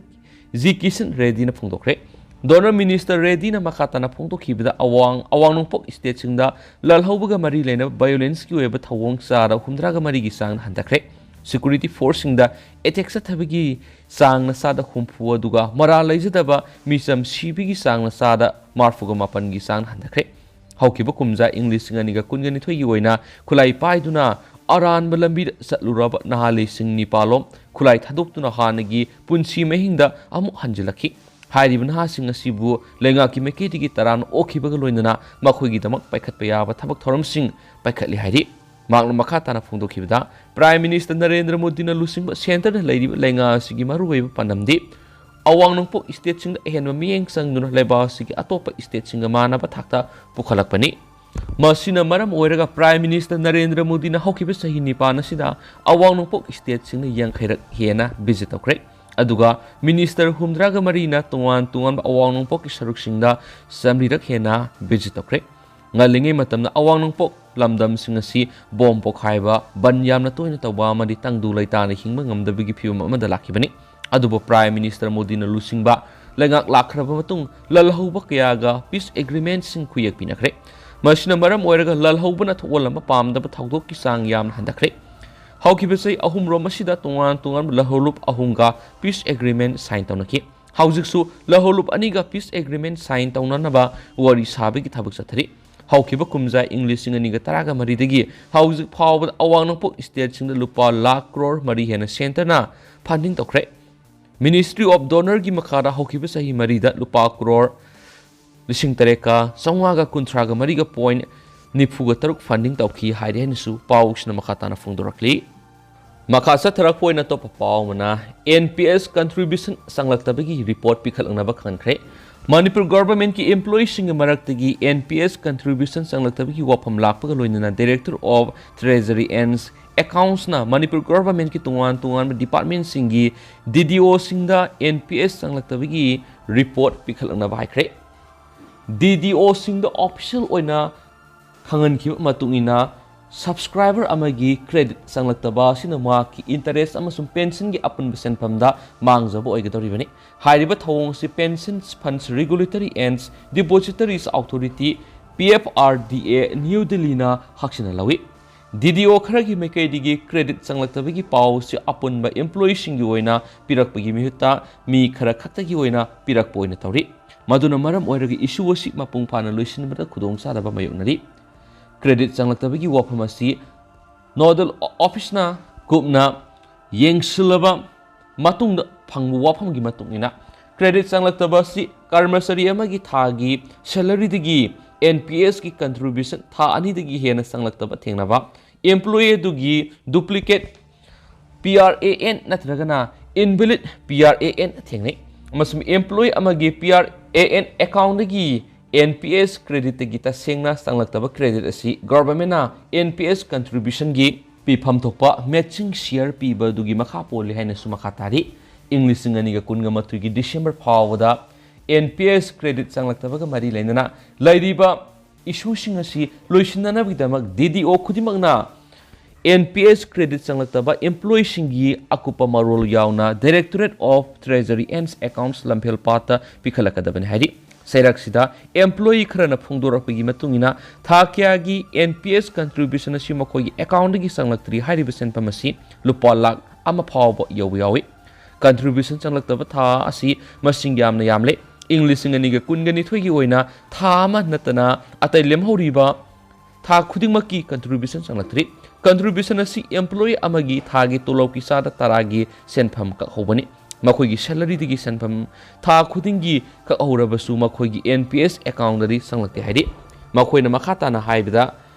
G Kishan ꯔꯦꯗꯤꯅ ꯐꯣꯡꯗꯣꯛꯈ꯭ꯔꯦ꯫ ꯗꯣꯅꯔ ꯃꯤꯅꯤꯁꯇꯔ ꯔꯦꯗꯤꯅ ꯃꯈꯥ ꯇꯥꯅ ꯐꯣꯡꯗꯣꯛꯈꯤꯕꯗ, ꯑꯋꯥꯡ, ꯑꯋꯥꯡ ꯅꯣꯡꯄꯣꯛ ꯁ꯭ꯇꯦꯠꯁꯤꯡꯗ ꯂꯜꯍꯧꯕꯒ ꯃꯔꯤ ꯂꯩꯅꯕ ꯚꯥꯏꯑꯣꯂꯦꯟꯁꯀꯤ ꯑꯣꯏꯕ ꯊꯧꯑꯣꯡ ꯆꯥꯗ ꯍꯨꯝꯗ꯭ꯔꯥꯒ ꯃꯔꯤꯒꯤ ꯆꯥꯡ ꯍꯟꯊꯈ꯭ꯔꯦ꯫ ꯁꯦꯀ꯭ꯌꯨꯔꯤꯇꯤ ꯐꯣꯔꯁꯁꯤꯡꯗ ꯑꯦꯇꯦꯛ ꯆꯠꯊꯕꯒꯤ ꯆꯥꯡꯅ ꯆꯥꯗ ꯍꯨꯝꯐꯨ, ꯑꯗꯨꯒ ꯃꯔꯥꯜ ꯂꯩꯖꯗꯕ ꯃꯤꯆꯝ ꯁꯤꯕꯒꯤ ꯆꯥꯡꯅ ꯆꯥꯗ ꯃꯔꯤꯐꯨꯒ ꯃꯥꯄꯟꯒꯤ ꯆꯥꯡ ꯍꯟꯊꯈ꯭ꯔꯦ꯫ ꯍꯧꯈꯤꯕ ꯀꯨꯝꯖꯥ ꯏꯪ ꯂꯤꯁꯤꯡ ꯑꯅꯤꯒ ꯀꯨꯟꯒ ꯅꯤꯊꯣꯏꯒꯤ ꯑꯣꯏꯅ ꯈꯨꯠꯂꯥꯏ ꯄꯥꯏꯗꯨꯅ ꯑꯔꯥꯟꯕ ꯂꯝꯕꯤꯗ ꯆꯠꯂꯨꯔꯕ ꯅꯍꯥ ꯂꯤꯁꯤꯡ ꯅꯤꯄꯥꯜ ꯂꯣꯝ ꯈꯨꯠꯂꯥꯏ ꯊꯥꯗꯣꯛꯇꯨꯅ ꯍꯥꯟꯅꯒꯤ ꯄꯨꯟꯁꯤ ꯃꯍꯤꯡꯗ ꯑꯃꯨꯛ ꯍꯟꯖꯤꯜꯂꯛꯈꯤ꯫ ꯍꯥꯏꯔꯤꯕ ꯅꯍꯥꯁꯤꯡ ꯑꯁꯤꯕꯨ ꯂꯩꯉꯥꯛꯀꯤ ꯃꯥꯏꯀꯩꯗꯒꯤ ꯇꯔꯥꯝꯅ ꯑꯣꯛꯈꯤꯕꯒ ꯂꯣꯏꯅꯅ ꯃꯈꯣꯏꯒꯤꯗꯃꯛ ꯄꯥꯏꯈꯠꯄ ꯌꯥꯕ ꯊꯕꯛ ꯊꯧꯔꯝꯁꯤꯡ ꯄꯥꯏꯈꯠꯂꯤ ꯍꯥꯏꯔꯤ꯫ ꯃꯍꯥꯛꯅ ꯃꯈꯥ ꯇꯥꯅ ꯐꯣꯡꯗꯣꯛꯈꯤꯕꯗ, ꯄ꯭ꯔꯥꯏꯝ ꯃꯤꯅꯤꯁꯇꯔ ꯅꯔꯦꯟꯗ꯭ꯔ ꯃꯣꯗꯤꯅ ꯂꯨꯆꯤꯡꯕ ꯁꯦꯟꯇꯔꯗ ꯂꯩꯔꯤꯕ ꯂꯩꯉꯥꯛ ꯑꯁꯤꯒꯤ ꯃꯔꯨꯑꯣꯏꯕ ꯄꯥꯟꯗꯝꯗꯤ ꯑꯋꯥꯡ ꯅꯣꯡꯄꯣꯛ ꯁ꯭ꯇꯦꯠꯁꯤꯡꯗ ꯑꯍꯦꯟꯕ ꯃꯤꯠꯌꯦꯡ ꯆꯪꯗꯨꯅ ꯂꯩꯕꯥꯛ ꯑꯁꯤꯒꯤ ꯑꯇꯣꯞꯄ ꯁ꯭ꯇꯦꯠꯁꯤꯡꯒ ꯃꯥꯟꯅꯕ ꯊꯥꯛꯇ ꯄꯨꯈꯠꯂꯛꯄꯅꯤ꯫ ꯃꯁꯤꯅ ꯃꯔꯝ ꯑꯣꯏꯔꯒ ꯄ꯭ꯔꯥꯏꯝ ꯃꯤꯅꯤꯁꯇꯔ ꯅꯔꯦꯟꯗ꯭ꯔ ꯃꯣꯗꯤꯅ ꯍꯧꯈꯤꯕ ꯆꯍꯤ ꯅꯤꯄꯥꯟ ꯑꯁꯤꯗ ꯑꯋꯥꯡ ꯅꯣꯡꯄꯣꯛ ꯁ꯭ꯇꯦꯠꯁꯤꯡꯗ ꯌꯥꯡꯈꯩꯔꯛ ꯍꯦꯟꯅ ꯚꯤꯖꯤꯠ ꯇꯧꯈ꯭ꯔꯦ꯫ ꯑꯗꯨꯒ ꯃꯤꯅꯤꯁꯇꯔ ꯍꯨꯝꯗ꯭ꯔꯥꯒ ꯃꯔꯤꯅ ꯇꯣꯉꯥꯟ ꯇꯣꯉꯥꯟꯕ ꯑꯋꯥꯡ ꯅꯣꯡꯄꯣꯛꯀꯤ ꯁꯔꯨꯛꯁꯤꯡꯗ ꯆꯥꯃꯔꯤꯔꯛ ꯍꯦꯟꯅ ꯚꯤꯖꯤꯠ ꯇꯧꯈ꯭ꯔꯦ꯫ ꯉꯜꯂꯤꯉꯩ ꯃꯇꯝꯗ ꯑꯋꯥꯡ ꯅꯣꯡꯄꯣꯛ ꯂꯝꯗꯝꯁꯤꯡ ꯑꯁꯤ ꯕꯣꯝ ꯄꯣꯈꯥꯏꯕ, ꯕꯟ ꯌꯥꯝꯅ ꯇꯣꯏꯅ ꯇꯧꯕ ꯑꯃꯗꯤ ꯇꯪꯗꯨ ꯂꯩꯇꯥꯅ ꯍꯤꯡꯕ ꯉꯝꯗꯕꯒꯤ ꯐꯤꯚꯝ ꯑꯃꯗ ꯂꯥꯛꯈꯤꯕꯅꯤ꯫ ꯑꯗꯨꯕꯨ ꯄ꯭ꯔꯥꯏꯝ ꯃꯤꯅꯤꯁꯇꯔ ꯃꯣꯗꯤꯅ ꯂꯨꯆꯤꯡꯕ ꯂꯩꯉꯥꯛ ꯂꯥꯛꯈ꯭ꯔꯕ ꯃꯇꯨꯡ ꯂꯜꯍꯧꯕ ꯀꯌꯥꯒ ꯄꯤꯁ ꯑꯦꯒ꯭ꯔꯤꯃꯦꯟꯠꯁꯤꯡ ꯈꯨꯌꯦꯛ ꯄꯤꯅꯈ꯭ꯔꯦ꯫ ꯃꯁꯤꯅ ꯃꯔꯝ ꯑꯣꯏꯔꯒ ꯂꯜꯍꯧꯕꯅ ꯊꯣꯛꯍꯜꯂꯝꯕ ꯄꯥꯝꯗꯕ ꯊꯧꯗꯣꯛꯀꯤ ꯆꯥꯡ ꯌꯥꯝꯅ ꯍꯟꯊꯈ꯭ꯔꯦ꯫ ꯍꯧꯈꯤꯕ ꯆꯍꯤ ꯑꯍꯨꯝꯔꯣꯝ ꯑꯁꯤꯗ ꯇꯣꯉꯥꯟ ꯇꯣꯉꯥꯟꯕ ꯂꯧꯍꯧꯂꯨꯞ ꯑꯍꯨꯝꯒ peace agreement sign ꯇꯧꯅꯈꯤ꯫ ꯍꯧꯖꯤꯛꯁꯨ ꯂꯧꯍꯧꯂꯨꯞ ꯑꯅꯤꯒ peace agreement sign ꯇꯧꯅꯅꯕ ꯋꯥꯔꯤ ꯁꯥꯕꯒꯤ ꯊꯕꯛ ꯆꯠꯊꯔꯤ꯫ ꯍꯧꯈꯤꯕ ꯀꯨꯝꯖꯥ ꯏꯪ ꯂꯤꯁꯤꯡ ꯑꯅꯤꯒ ꯇꯔꯥꯒ ꯃꯔꯤꯗꯒꯤ ꯍꯧꯖꯤꯛ ꯐꯥꯎꯕꯗ ꯑꯋꯥꯡ ꯅꯣꯡꯄꯣꯛ stateꯁꯤꯡꯗ ꯂꯨꯄꯥ ꯂꯥꯈ ꯀ꯭ꯔꯣꯔ ꯃꯔꯤ ꯍꯦꯟꯅ centreꯅ funding ꯇꯧꯈ꯭ꯔꯦ꯫ Ministry of Donorꯒꯤ ꯃꯈꯥꯗ ꯍꯧꯈꯤꯕ ꯆꯍꯤ ꯃꯔꯤꯗ ꯂꯨꯄꯥ ꯀ꯭ꯔꯣꯔ ꯂꯤꯁꯤꯡ ꯇꯔꯦꯠꯀ ꯆꯥꯝꯃꯉꯥꯒ ꯀꯨꯟꯊ꯭ꯔꯥꯒ ꯃꯔꯤꯒ point ꯅꯤꯐꯨꯒ ꯇꯔꯨꯛ funding ꯇꯧꯈꯤ ꯍꯥꯏꯔꯤ ꯍꯥꯏꯅꯁꯨ ꯄꯥꯎꯁꯤꯅ ꯃꯈꯥ ꯇꯥꯅ ꯐꯣꯡꯗꯣꯔꯛꯂꯤ꯫ ꯃꯈꯥ ꯆꯠꯊꯔꯛꯄ ꯑꯣꯏꯅ ꯑꯇꯣꯞꯄ ꯄꯥꯎ ꯑꯃꯅ, NPS contribution ꯆꯪꯂꯛꯇꯕꯒꯤ report ꯄꯤꯈꯠꯂꯛꯅꯕ ꯈꯪꯍꯟꯈ꯭ꯔꯦ꯫ ꯃꯅꯤꯄꯨꯔ governmentꯀꯤ employeeꯁꯤꯡꯒꯤ ꯃꯔꯛꯇꯒꯤ NPS contribution ꯆꯪꯂꯛꯇꯕꯒꯤ ꯋꯥꯐꯝ ꯂꯥꯛꯄꯒ ꯂꯣꯏꯅꯅ Director of Treasury and Accountsꯅ Manipur governmentꯀꯤ ꯇꯣꯉꯥꯟ ꯇꯣꯉꯥꯟꯕ departmentꯁꯤꯡꯒꯤ DDOꯁꯤꯡꯗ NPS ꯆꯪꯂꯛꯇꯕꯒꯤ report ꯄꯤꯈꯠꯂꯛꯅꯕ ꯍꯥꯏꯈ꯭ꯔꯦ꯫ DDOꯁꯤꯡꯗ official ꯑꯣꯏꯅ ꯈꯪꯍꯟꯈꯤꯕ ꯃꯇꯨꯡ ꯏꯟꯅ, subscriber ꯑꯃꯒꯤ credit ꯆꯪꯂꯛꯇꯕ ꯑꯁꯤꯅ ꯃꯍꯥꯛꯀꯤ interest ꯑꯃꯁꯨꯡ pensionꯒꯤ ꯑꯄꯨꯟꯕ ꯁꯦꯟꯐꯝꯗ ꯃꯥꯡꯖꯕ ꯑꯣꯏꯒꯗꯧꯔꯤꯕꯅꯤ꯫ ꯍꯥꯏꯔꯤꯕ ꯊꯧꯑꯣꯡ ꯑꯁꯤ Pension Funds Regulatory and Depositories Authority, PFRDA, New Delhiꯅ ꯍꯛꯆꯤꯟꯅ ꯂꯧꯏ꯫ DDO ꯈꯔꯒꯤ ꯃꯥꯏꯀꯩꯗꯒꯤ credit ꯆꯪꯂꯛꯇꯕꯒꯤ ꯄꯥꯎ ꯑꯁꯤ ꯑꯄꯨꯟꯕ employeeꯁꯤꯡꯒꯤ ꯑꯣꯏꯅ ꯄꯤꯔꯛꯄꯒꯤ ꯃꯤꯍꯨꯠꯇ ꯃꯤ ꯈꯔ ꯈꯛꯇꯒꯤ ꯑꯣꯏꯅ ꯄꯤꯔꯛꯄ ꯑꯣꯏꯅ ꯇꯧꯔꯤ꯫ ꯃꯗꯨꯅ ꯃꯔꯝ ꯑꯣꯏꯔꯒ issue ꯑꯁꯤ ꯃꯄꯨꯡ ꯐꯥꯅ ꯂꯣꯏꯁꯤꯟꯕꯗ ꯈꯨꯗꯣꯡꯆꯥꯗꯕ ꯃꯥꯌꯣꯛꯅꯔꯤ꯫ Credit ꯆꯪꯂꯛꯇꯕꯒꯤ ꯋꯥꯐꯝ ꯑꯁꯤ nodal officeꯅ ꯀꯨꯞꯅ ꯌꯦꯡꯁꯤꯜꯂꯕ ꯃꯇꯨꯡꯗ ꯐꯪꯕ ꯋꯥꯐꯝꯒꯤ ꯃꯇꯨꯡ ꯏꯟꯅ, credit ꯆꯪꯂꯛꯇꯕ ꯑꯁꯤ ꯀꯔꯃꯆꯥꯔꯤ ꯑꯃꯒꯤ ꯊꯥꯒꯤ salaryꯗꯒꯤ NPSꯀꯤ contribution ꯊꯥ ꯑꯅꯤꯗꯒꯤ ꯍꯦꯟꯅ ꯆꯪꯂꯛꯇꯕ ꯊꯦꯡꯅꯕ, employee ꯑꯗꯨꯒꯤ duplicate PRAN ꯅꯠꯇ꯭ꯔꯒꯅ invalid PRAN ꯊꯦꯡꯅꯩ, ꯑꯃꯁꯨꯡ employee ꯑꯃꯒꯤ PRAN accountꯗꯒꯤ NPS creditꯇꯒꯤ ꯇꯁꯦꯡꯅ ꯆꯪꯂꯛꯇꯕ credit ꯑꯁꯤ governmentꯅ NPS contributionꯒꯤ ꯄꯤꯐꯝ ꯊꯣꯛꯄ matching share ꯄꯤꯕ ꯑꯗꯨꯒꯤ ꯃꯈꯥ ꯄꯣꯜꯂꯤ ꯍꯥꯏꯅꯁꯨ ꯃꯈꯥ ꯇꯥꯔꯤ꯫ ꯏꯪ ꯂꯤꯁꯤꯡ ꯑꯅꯤꯒ ꯀꯨꯟꯒ ꯃꯥꯊꯣꯏꯒꯤ December ꯐꯥꯎꯕꯗ NPS credit ꯆꯪꯂꯛꯇꯕꯒ ꯃꯔꯤ ꯂꯩꯅꯅ ꯂꯩꯔꯤꯕ issueꯁꯤꯡ ꯑꯁꯤ ꯂꯣꯏꯁꯤꯟꯅꯅꯕꯒꯤꯗꯃꯛ DDO ꯈꯨꯗꯤꯡꯃꯛꯅ NPS credit ꯆꯪꯂꯛꯇꯕ employeeꯁꯤꯡꯒꯤ ꯑꯀꯨꯞꯄ ꯃꯔꯣꯜ ꯌꯥꯎꯅ Directorate of Treasury and Accounts ꯂꯝꯐꯦꯜ ꯄꯥꯠꯇ ꯄꯤꯈꯠꯂꯛꯀꯗꯕꯅꯤ ꯍꯥꯏꯔꯤ꯫ ꯆꯩꯔꯛꯁꯤꯗ employee ꯈꯔꯅ ꯐꯣꯡꯗꯣꯔꯛꯄꯒꯤ ꯃꯇꯨꯡ ꯏꯟꯅ ꯊꯥ ꯀꯌꯥꯒꯤ N P S contribution ꯑꯁꯤ ꯃꯈꯣꯏꯒꯤ accountꯗꯒꯤ ꯆꯪꯂꯛꯇ꯭ꯔꯤ ꯍꯥꯏꯔꯤꯕ ꯁꯦꯟꯐꯝ ꯑꯁꯤ ꯂꯨꯄꯥ ꯂꯥꯈ ꯑꯃ ꯐꯥꯎꯕ ꯌꯧꯕ ꯌꯥꯎꯏ꯫ Contribution ꯆꯪꯂꯛꯇꯕ ꯊꯥ ꯑꯁꯤ ꯃꯁꯤꯡ ꯌꯥꯝꯅ ꯌꯥꯝꯂꯦ꯫ ꯏꯪ ꯂꯤꯁꯤꯡ ꯑꯅꯤꯒ ꯀꯨꯟꯒ ꯅꯤꯊꯣꯏꯒꯤ ꯑꯣꯏꯅ ꯊꯥ ꯑꯃ ꯅꯠꯇꯅ ꯑꯇꯩ ꯂꯦꯝꯍꯧꯔꯤꯕ ꯊꯥ ꯈꯨꯗꯤꯡꯃꯛꯀꯤ contribution ꯆꯪꯂꯛꯇ꯭ꯔꯤ꯫ Contribution ꯑꯁꯤ employee ꯑꯃꯒꯤ ꯊꯥꯒꯤ ꯇꯣꯂꯣꯞꯀꯤ ꯆꯥꯗ ꯇꯔꯥꯒꯤ ꯁꯦꯟꯐꯝ ꯀꯛꯍꯧꯕꯅꯤ꯫ ꯃꯈꯣꯏꯒꯤ salaryꯗꯒꯤ ꯁꯦꯟꯐꯝ ꯊꯥ ꯈꯨꯗꯤꯡꯒꯤ ꯀꯛꯍꯧꯔꯕꯁꯨ ꯃꯈꯣꯏꯒꯤ N P S accountꯗꯗꯤ ꯆꯪꯂꯛꯇꯦ ꯍꯥꯏꯔꯤ꯫ ꯃꯈꯣꯏꯅ ꯃꯈꯥ ꯇꯥꯅ ꯍꯥꯏꯕꯗ,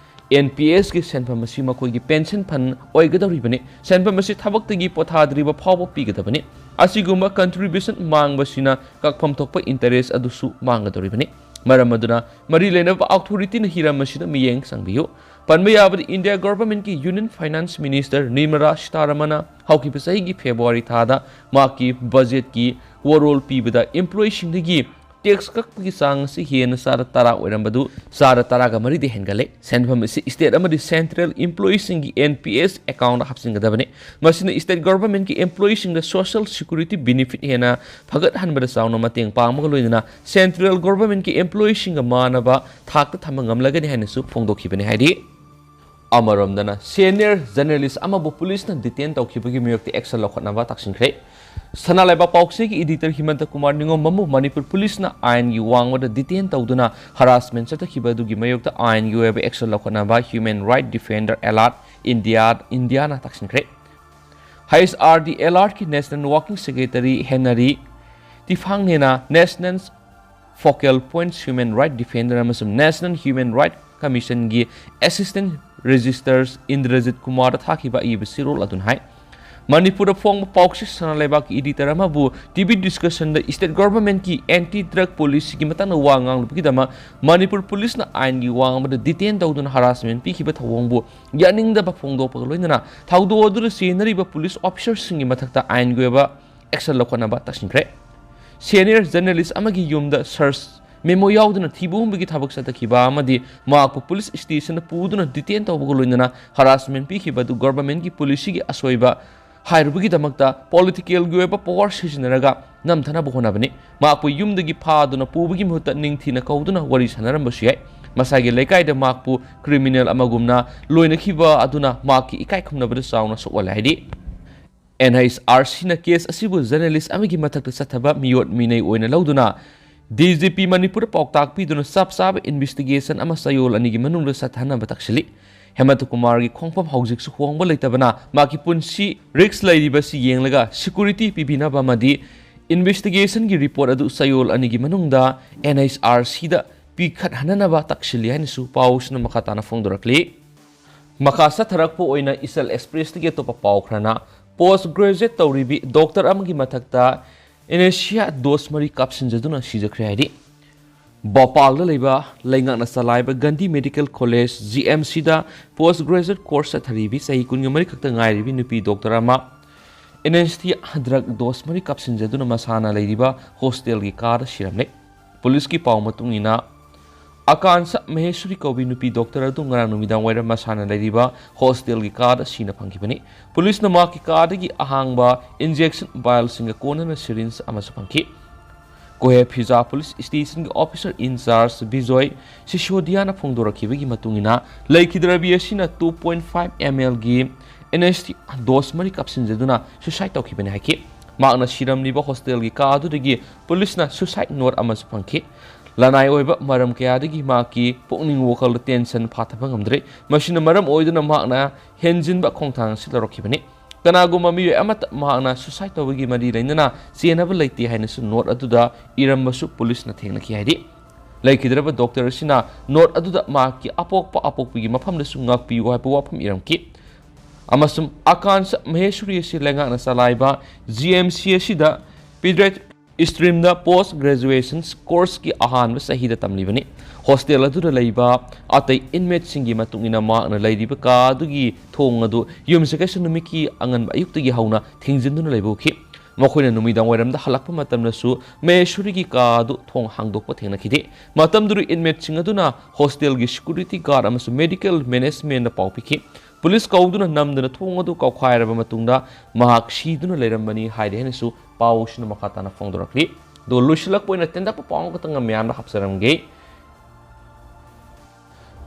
N P Sꯀꯤ ꯁꯦꯟꯐꯝ ꯑꯁꯤ ꯃꯈꯣꯏꯒꯤ pension fund ꯑꯣꯏꯒꯗꯧꯔꯤꯕꯅꯤ꯫ ꯁꯦꯟꯐꯝ ꯑꯁꯤ ꯊꯕꯛꯇꯒꯤ ꯄꯣꯊꯥꯗ꯭ꯔꯤꯕ ꯐꯥꯎꯕ ꯄꯤꯒꯗꯕꯅꯤ꯫ ꯑꯁꯤꯒꯨꯝꯕ contribution ꯃꯥꯡꯕꯁꯤꯅ ꯀꯛꯐꯝ ꯊꯣꯛꯄ interest ꯑꯗꯨꯁꯨ ꯃꯥꯡꯒꯗꯧꯔꯤꯕꯅꯤ꯫ ꯃꯔꯝ ꯑꯗꯨꯅ ꯃꯔꯤ ꯂꯩꯅꯕ authorityꯅ ꯍꯤꯔꯝ ꯑꯁꯤꯗ ꯃꯤꯠꯌꯦꯡ ꯆꯪꯕꯤꯌꯨ꯫ ꯄꯟꯕ ꯌꯥꯕꯗꯤ, India Governmentꯀꯤ Union Finance Minister Nirmala Sitharamanꯅ ꯍꯧꯈꯤꯕ ꯆꯍꯤꯒꯤ February ꯊꯥꯗ ꯃꯍꯥꯛꯀꯤ budgetꯀꯤ ꯋꯥꯔꯣꯜ ꯄꯤꯕꯗ employeeꯁꯤꯡꯗꯒꯤ tax ꯀꯛꯄꯒꯤ ꯆꯥꯡ ꯑꯁꯤ ꯍꯦꯟꯅ ꯆꯥꯗ ꯇꯔꯥ ꯑꯣꯏꯔꯝꯕꯗꯨ ꯆꯥꯗ ꯇꯔꯥꯒ ꯃꯔꯤꯗ ꯍꯦꯟꯒꯠꯂꯦ꯫ ꯁꯦꯟꯐꯝ ꯑꯁꯤ state ꯑꯃꯗꯤ central employeeꯁꯤꯡꯒꯤ N P S accountꯗ ꯍꯥꯞꯆꯤꯟꯒꯗꯕꯅꯤ꯫ ꯃꯁꯤꯅ state governmentꯀꯤ employeeꯁꯤꯡꯗ social security benefit ꯍꯦꯟꯅ ꯐꯒꯠꯍꯟꯕꯗ ꯆꯥꯎꯅ ꯃꯇꯦꯡ ꯄꯥꯡꯕꯒ ꯂꯣꯏꯅꯅ central governmentꯀꯤ employeeꯁꯤꯡꯒ ꯃꯥꯟꯅꯕ ꯊꯥꯛꯇ ꯊꯝꯕ ꯉꯝꯂꯒꯅꯤ ꯍꯥꯏꯅꯁꯨ ꯐꯣꯡꯗꯣꯛꯈꯤꯕꯅꯤ ꯍꯥꯏꯔꯤ꯫ ꯑꯃꯔꯣꯝꯗꯅ, senior journalist ꯑꯃꯕꯨ ꯄꯨꯂꯤꯁꯅ detain ꯇꯧꯈꯤꯕꯒꯤ ꯃꯥꯌꯣꯛꯇ action ꯂꯧꯈꯠꯅꯕ ꯇꯛꯁꯤꯟꯈ꯭ꯔꯦ꯫ ꯁꯅꯥ ꯂꯩꯕꯥꯛ ꯄꯥꯎꯆꯦꯒꯤ editor ꯍꯤꯃꯟꯇ ꯀꯨꯃꯥꯔ ꯅꯤꯉꯣꯝꯕꯝꯕꯨ ꯃꯅꯤꯄꯨꯔ ꯄꯨꯂꯤꯁꯅ ꯑꯥꯏꯟꯒꯤ ꯋꯥꯡꯃꯗ detain ꯇꯧꯗꯨꯅ harassment ꯆꯠꯊꯈꯤꯕ ꯑꯗꯨꯒꯤ ꯃꯥꯌꯣꯛꯇ ꯑꯥꯏꯟꯒꯤ ꯑꯣꯏꯕ action ꯂꯧꯈꯠꯅꯕ Human Right Defender Alert India, Indiaꯅ ꯇꯛꯁꯤꯟꯈ꯭ꯔꯦ꯫ H R D Alertꯀꯤ National Working Secretary Henry ꯇꯤꯐꯥꯡꯅꯦꯅ National Focal Points Human Right Defender ꯑꯃꯁꯨꯡ National Human Right Commissionꯒꯤ Assistant Registrar Indrajit ꯀꯨꯃꯥꯔꯗ ꯊꯥꯈꯤꯕ ꯑꯏꯕ ꯆꯦꯔꯣꯜ ꯑꯗꯨꯅ ꯍꯥꯏ, ꯃꯅꯤꯄꯨꯔꯗ ꯐꯣꯡꯕ ꯄꯥꯎꯆꯦ ꯁꯅꯥ ꯂꯩꯕꯥꯛꯀꯤ editor ꯑꯃꯕꯨ T V discussionꯗ state governmentꯀꯤ anti drug policyꯒꯤ ꯃꯇꯥꯡꯗ ꯋꯥ ꯉꯥꯡꯂꯨꯕꯒꯤꯗꯃꯛ ꯃꯅꯤꯄꯨꯔ ꯄꯨꯂꯤꯁꯅ ꯑꯥꯏꯟꯒꯤ ꯋꯥꯡꯃꯗ detain ꯇꯧꯗꯨꯅ harassment ꯄꯤꯈꯤꯕ ꯊꯧꯑꯣꯡꯕꯨ ꯌꯥꯅꯤꯡꯗꯕ ꯐꯣꯡꯗꯣꯛꯄꯒ ꯂꯣꯏꯅꯅ ꯊꯧꯗꯣꯛ ꯑꯗꯨꯗ ꯆꯦꯟꯅꯔꯤꯕ ꯄꯨꯂꯤꯁ officerꯁꯤꯡꯒꯤ ꯃꯊꯛꯇ ꯑꯥꯏꯟꯒꯤ ꯑꯣꯏꯕ action ꯂꯧꯈꯠꯅꯕ ꯇꯛꯁꯤꯟꯈ꯭ꯔꯦ꯫ Senior journalist ꯑꯃꯒꯤ ꯌꯨꯝꯗ search memo ꯌꯥꯎꯗꯅ ꯊꯤꯕ ꯍꯨꯝꯕꯒꯤ ꯊꯕꯛ ꯆꯠꯊꯈꯤꯕ ꯑꯃꯗꯤ ꯃꯍꯥꯛꯄꯨ ꯄꯨꯂꯤꯁ stationꯗ ꯄꯨꯗꯨꯅ detain ꯇꯧꯕꯒ ꯂꯣꯏꯅꯅ harassment ꯄꯤꯈꯤꯕ ꯑꯗꯨ governmentꯀꯤ policyꯒꯤ ꯑꯁꯣꯏꯕ ꯍꯥꯏꯔꯨꯕꯒꯤꯗꯃꯛꯇ ꯄꯣꯂꯤꯇꯤꯀꯦꯜꯒꯤ ꯑꯣꯏꯕ ꯄꯋꯥꯔ ꯁꯤꯖꯤꯟꯅꯔꯒ ꯅꯝꯊꯅꯕ ꯍꯣꯠꯅꯕꯅꯤ꯫ ꯃꯍꯥꯛꯄꯨ ꯌꯨꯝꯗꯒꯤ ꯐꯥꯗꯨꯅ ꯄꯨꯕꯒꯤ ꯃꯍꯨꯠꯇ ꯅꯤꯡꯊꯤꯅ ꯀꯧꯗꯨꯅ ꯋꯥꯔꯤ ꯁꯥꯟꯅꯔꯝꯕꯁꯨ ꯌꯥꯏ꯫ ꯃꯁꯥꯒꯤ ꯂꯩꯀꯥꯏꯗ ꯃꯍꯥꯛꯄꯨ ꯀ꯭ꯔꯤꯃꯤꯅꯦꯜ ꯑꯃꯒꯨꯝꯅ ꯂꯣꯏꯅꯈꯤꯕ ꯑꯗꯨꯅ ꯃꯍꯥꯛꯀꯤ ꯏꯀꯥꯏ ꯈꯨꯝꯅꯕꯗ ꯆꯥꯎꯅ ꯁꯣꯛꯍꯜꯂꯦ ꯍꯥꯏꯔꯤ꯫ ꯑꯦꯟ ꯑꯩꯆ ꯑꯥꯔ ꯁꯤꯅ ꯀꯦꯁ ꯑꯁꯤꯕꯨ ꯖꯔꯅꯦꯂꯤꯁ ꯑꯃꯒꯤ ꯃꯊꯛꯇ ꯆꯠꯊꯕ ꯃꯤꯑꯣꯠ ꯃꯤꯅꯩ ꯑꯣꯏꯅ ꯂꯧꯗꯨꯅ ꯗꯤ ꯖꯤ ꯄꯤ ꯃꯅꯤꯄꯨꯔꯗ ꯄꯥꯎꯇꯥꯛ ꯄꯤꯗꯨꯅ ꯆꯞ ꯆꯥꯕ ꯏꯟꯚꯦꯁꯇꯤꯒꯦꯁꯟ ꯑꯃ ꯆꯌꯣꯜ ꯑꯅꯤꯒꯤ ꯃꯅꯨꯡꯗ ꯆꯠꯊꯅꯕ ꯇꯛꯁꯤꯜꯂꯤ꯫ ꯍꯦꯃꯟꯇ ꯀꯨꯃꯥꯔꯒꯤ ꯈꯣꯡꯐꯝ ꯍꯧꯖꯤꯛꯁꯨ ꯍꯣꯡꯕ ꯂꯩꯇꯕꯅ ꯃꯍꯥꯛꯀꯤ ꯄꯨꯟꯁꯤ ꯔꯤꯁꯛ ꯂꯩꯔꯤꯕꯁꯤ ꯌꯦꯡꯂꯒ ꯁꯦꯀ꯭ꯌꯨꯔꯤꯇꯤ ꯄꯤꯕꯤꯅꯕ ꯑꯃꯗꯤ ꯏꯟꯚꯦꯁꯇꯤꯒꯦꯁꯟꯒꯤ ꯔꯤꯄꯣꯔꯠ ꯑꯗꯨ ꯆꯌꯣꯜ ꯑꯅꯤꯒꯤ ꯃꯅꯨꯡꯗ ꯑꯦꯟ ꯑꯩꯆ ꯑꯥꯔ ꯁꯤꯗ ꯄꯤꯈꯠꯍꯟꯅꯅꯕ ꯇꯛꯁꯤꯜꯂꯤ ꯍꯥꯏꯅꯁꯨ ꯄꯥꯎꯁꯤꯅ ꯃꯈꯥ ꯇꯥꯅ ꯐꯣꯡꯗꯣꯔꯛꯂꯤ꯫ ꯃꯈꯥ ꯆꯠꯊꯔꯛꯄ ꯑꯣꯏꯅ ꯏꯆꯜ ꯑꯦꯛꯁꯄ꯭ꯔꯦꯁꯇꯒꯤ ꯑꯇꯣꯞꯄ ꯄꯥꯎ ꯈꯔꯅ, ꯄꯣꯁ ꯒ꯭ꯔꯦꯖꯨꯑꯦꯠ ꯇꯧꯔꯤꯕꯤ ꯗꯣꯛꯇꯔ ꯑꯃꯒꯤ ꯃꯊꯛꯇ ꯑꯦꯅꯦꯁꯤꯌꯥ ꯗꯣꯁ ꯃꯔꯤ ꯀꯥꯞꯁꯤꯟꯖꯗꯨꯅ ꯁꯤꯖꯈ꯭ꯔꯦ ꯍꯥꯏꯔꯤ꯫ ꯚꯣꯄꯥꯜꯗ ꯂꯩꯕ ꯂꯩꯉꯥꯛꯅ ꯆꯂꯥꯏꯕ Gandhi medical college, G M ꯁꯤꯗ ꯄꯣꯁ ꯒ꯭ꯔꯦꯖꯨꯑꯦꯠ ꯀꯣꯔꯁ ꯆꯠꯊꯔꯤꯕꯤ ꯆꯍꯤ ꯀꯨꯟꯒ ꯃꯔꯤ ꯈꯛꯇ ꯉꯥꯏꯔꯤꯕꯤ ꯅꯨꯄꯤ ꯗꯣꯛꯇꯔ ꯑꯃ ꯑꯦꯅꯦꯁꯤꯌꯥ ꯗ꯭ꯔꯒ ꯗꯣꯁ ꯃꯔꯤ ꯀꯥꯞꯁꯤꯟꯖꯗꯨꯅ ꯃꯁꯥꯅ ꯂꯩꯔꯤꯕ ꯍꯣꯁꯇꯦꯜꯒꯤ ꯀꯥꯗ ꯁꯤꯔꯝꯂꯦ꯫ ꯄꯨꯂꯤꯁꯀꯤ ꯄꯥꯎ ꯃꯇꯨꯡ ꯏꯟꯅ, ꯑꯀꯥꯟꯁꯥ ꯃꯍꯦꯁ꯭ꯋꯔꯤ ꯀꯧꯕꯤ ꯅꯨꯄꯤ ꯗꯣꯛꯇꯔ ꯑꯗꯨ ꯉꯔꯥꯡ ꯅꯨꯃꯤꯗꯥꯡ ꯋꯥꯏꯔꯝ ꯃꯁꯥꯅ ꯂꯩꯔꯤꯕ ꯍꯣꯁꯇꯦꯜꯒꯤ ꯀꯥꯗ ꯁꯤꯅ ꯐꯪꯈꯤꯕꯅꯤ꯫ ꯄꯨꯂꯤꯁꯅ ꯃꯍꯥꯛꯀꯤ ꯀꯥꯗꯒꯤ ꯑꯍꯥꯡꯕ ꯏꯟꯖꯦꯛꯁꯟ ꯚꯥꯏꯜꯁꯤꯡꯒ ꯀꯣꯟꯅꯅ ꯁꯤꯔꯤꯟꯖ ꯑꯃꯁꯨ ꯐꯪꯈꯤ꯫ ꯀꯣꯍꯦ ꯐꯤꯖꯥ ꯄꯨꯂꯤꯁ ꯁ꯭ꯇꯦꯁꯟꯒꯤ ꯑꯣꯐꯤꯁꯔ ꯏꯟꯆꯥꯔꯖ ꯕꯤꯖꯣꯏ ꯁꯤꯁꯣꯗꯤꯌꯥꯅ ꯐꯣꯡꯗꯣꯔꯛꯈꯤꯕꯒꯤ ꯃꯇꯨꯡ ꯏꯟꯅ, ꯂꯩꯈꯤꯗ꯭ꯔꯕꯤ ꯑꯁꯤꯅ two point five ml ꯒꯤ ꯑꯦꯟ ꯑꯦꯁ ꯇꯤ ꯗꯣꯁ ꯃꯔꯤ ꯀꯥꯞꯁꯤꯟꯖꯗꯨꯅ ꯁꯨꯁꯥꯏꯗ ꯇꯧꯈꯤꯕꯅꯤ ꯍꯥꯏꯈꯤ꯫ ꯃꯍꯥꯛꯅ ꯁꯤꯔꯝꯂꯤꯕ ꯍꯣꯁꯇꯦꯜꯒꯤ ꯀꯥ ꯑꯗꯨꯗꯒꯤ ꯄꯨꯂꯤꯁꯅ ꯁꯨꯁꯥꯏꯗ ꯅꯣꯠ ꯑꯃꯁꯨ ꯐꯪꯈꯤ꯫ ꯂꯅꯥꯏ ꯑꯣꯏꯕ ꯃꯔꯝ ꯀꯌꯥꯗꯒꯤ ꯃꯍꯥꯛꯀꯤ ꯄꯨꯛꯅꯤꯡ ꯋꯥꯈꯜꯗ ꯇꯦꯟꯁꯟ ꯐꯥꯊꯕ ꯉꯝꯗ꯭ꯔꯦ꯫ ꯃꯁꯤꯅ ꯃꯔꯝ ꯑꯣꯏꯗꯨꯅ ꯃꯍꯥꯛꯅ ꯍꯦꯟꯖꯤꯟꯕ ꯈꯣꯡꯊꯥꯡ ꯑꯁꯤ ꯂꯧꯔꯛꯈꯤꯕꯅꯤ꯫ ꯀꯅꯥꯒꯨꯝꯕ ꯃꯤꯑꯣꯏ ꯑꯃꯠꯇ ꯃꯍꯥꯛꯅ ꯁꯨꯁꯥꯏꯗ ꯇꯧꯕꯒꯤ ꯃꯔꯤ ꯂꯩꯅꯅ ꯆꯦꯟꯅꯕ ꯂꯩꯇꯦ ꯍꯥꯏꯅꯁꯨ ꯅꯣꯠ ꯑꯗꯨꯗ ꯏꯔꯝꯕꯁꯨ ꯄꯨꯂꯤꯁꯅ ꯊꯦꯡꯅꯈꯤ ꯍꯥꯏꯔꯤ꯫ ꯂꯩꯈꯤꯗ꯭ꯔꯕ ꯗꯣꯛꯇꯔ ꯑꯁꯤꯅ ꯅꯣꯠ ꯑꯗꯨꯗ ꯃꯍꯥꯛꯀꯤ ꯑꯄꯣꯛꯄ ꯑꯄꯣꯛꯄꯒꯤ ꯃꯐꯝꯗꯁꯨ ꯉꯥꯛꯄꯤꯌꯨ ꯍꯥꯏꯕ ꯋꯥꯐꯝ ꯏꯔꯝꯈꯤ꯫ ꯑꯃꯁꯨꯡ ꯑꯀꯥꯟꯁꯥ ꯃꯍꯦꯁ꯭ꯋꯔꯤ ꯑꯁꯤ ꯂꯩꯉꯥꯛꯅ ꯆꯂꯥꯏꯕ ꯖꯤ ꯑꯦꯝ ꯁꯤ ꯑꯁꯤꯗ ꯄꯤꯗ꯭ꯔꯦꯠ ꯁ꯭ꯇ꯭ꯔꯤꯝꯗ ꯄꯣꯁ ꯒ꯭ꯔꯦꯖꯨꯑꯦꯁꯟ ꯀꯣꯔꯁꯀꯤ ꯑꯍꯥꯟꯕ ꯆꯍꯤꯗ ꯇꯝꯂꯤꯕꯅꯤ꯫ ꯍꯣꯁꯇꯦꯜ ꯑꯗꯨꯗ ꯂꯩꯕ ꯑꯇꯩ ꯏꯟꯃꯦꯠꯁꯤꯡꯒꯤ ꯃꯇꯨꯡ ꯏꯟꯅ, ꯃꯍꯥꯛꯅ ꯂꯩꯔꯤꯕ ꯀꯥ ꯑꯗꯨꯒꯤ ꯊꯣꯡ ꯑꯗꯨ ꯌꯨꯝꯁꯀꯩꯁ ꯅꯨꯃꯤꯠꯀꯤ ꯑꯉꯟꯕ ꯑꯌꯨꯛꯇꯒꯤ ꯍꯧꯅ ꯊꯤꯡꯖꯤꯟꯗꯨꯅ ꯂꯩꯕ ꯎꯈꯤ꯫ ꯃꯈꯣꯏꯅ ꯅꯨꯃꯤꯗꯥꯡ ꯋꯥꯏꯔꯝꯗ ꯍꯜꯂꯛꯄ ꯃꯇꯝꯗꯁꯨ ꯃꯍꯦꯁ꯭ꯋꯔꯤꯒꯤ ꯀꯥ ꯑꯗꯨ ꯊꯣꯡ ꯍꯥꯡꯗꯣꯛꯄ ꯊꯦꯡꯅꯈꯤꯗꯦ꯫ ꯃꯇꯝꯗꯨꯗ ꯏꯟꯃꯦꯠꯁꯤꯡ ꯑꯗꯨꯅ ꯍꯣꯁꯇꯦꯜꯒꯤ ꯁꯦꯀ꯭ꯌꯨꯔꯤꯇꯤ ꯒꯥꯔꯗ ꯑꯃꯁꯨꯡ ꯃꯦꯗꯤꯀꯦꯜ ꯃꯦꯅꯦꯖꯃꯦꯟꯗ ꯄꯥꯎ ꯄꯤꯈꯤ꯫ ꯄꯨꯂꯤꯁ ꯀꯧꯗꯨꯅ ꯅꯝꯗꯨꯅ ꯊꯣꯡ ꯑꯗꯨ ꯀꯥꯎꯈꯥꯏꯔꯕ ꯃꯇꯨꯡꯗ ꯃꯍꯥꯛ ꯁꯤꯗꯨꯅ ꯂꯩꯔꯝꯕꯅꯤ ꯍꯥꯏꯔꯤ ꯍꯥꯏꯅꯁꯨ ꯄꯥꯎꯁꯤꯅ ꯃꯈꯥ ꯇꯥꯅ ꯐꯣꯡꯗꯣꯔꯛꯂꯤ꯫ ꯑꯗꯨꯒ ꯂꯣꯏꯁꯤꯜꯂꯛꯄ ꯑꯣꯏꯅ ꯇꯦꯟꯇꯛꯄ ꯄꯥꯎ ꯑꯃꯈꯛꯇꯪ ꯃꯌꯥꯝꯗ ꯍꯥꯞꯆꯔꯝꯒꯦ꯫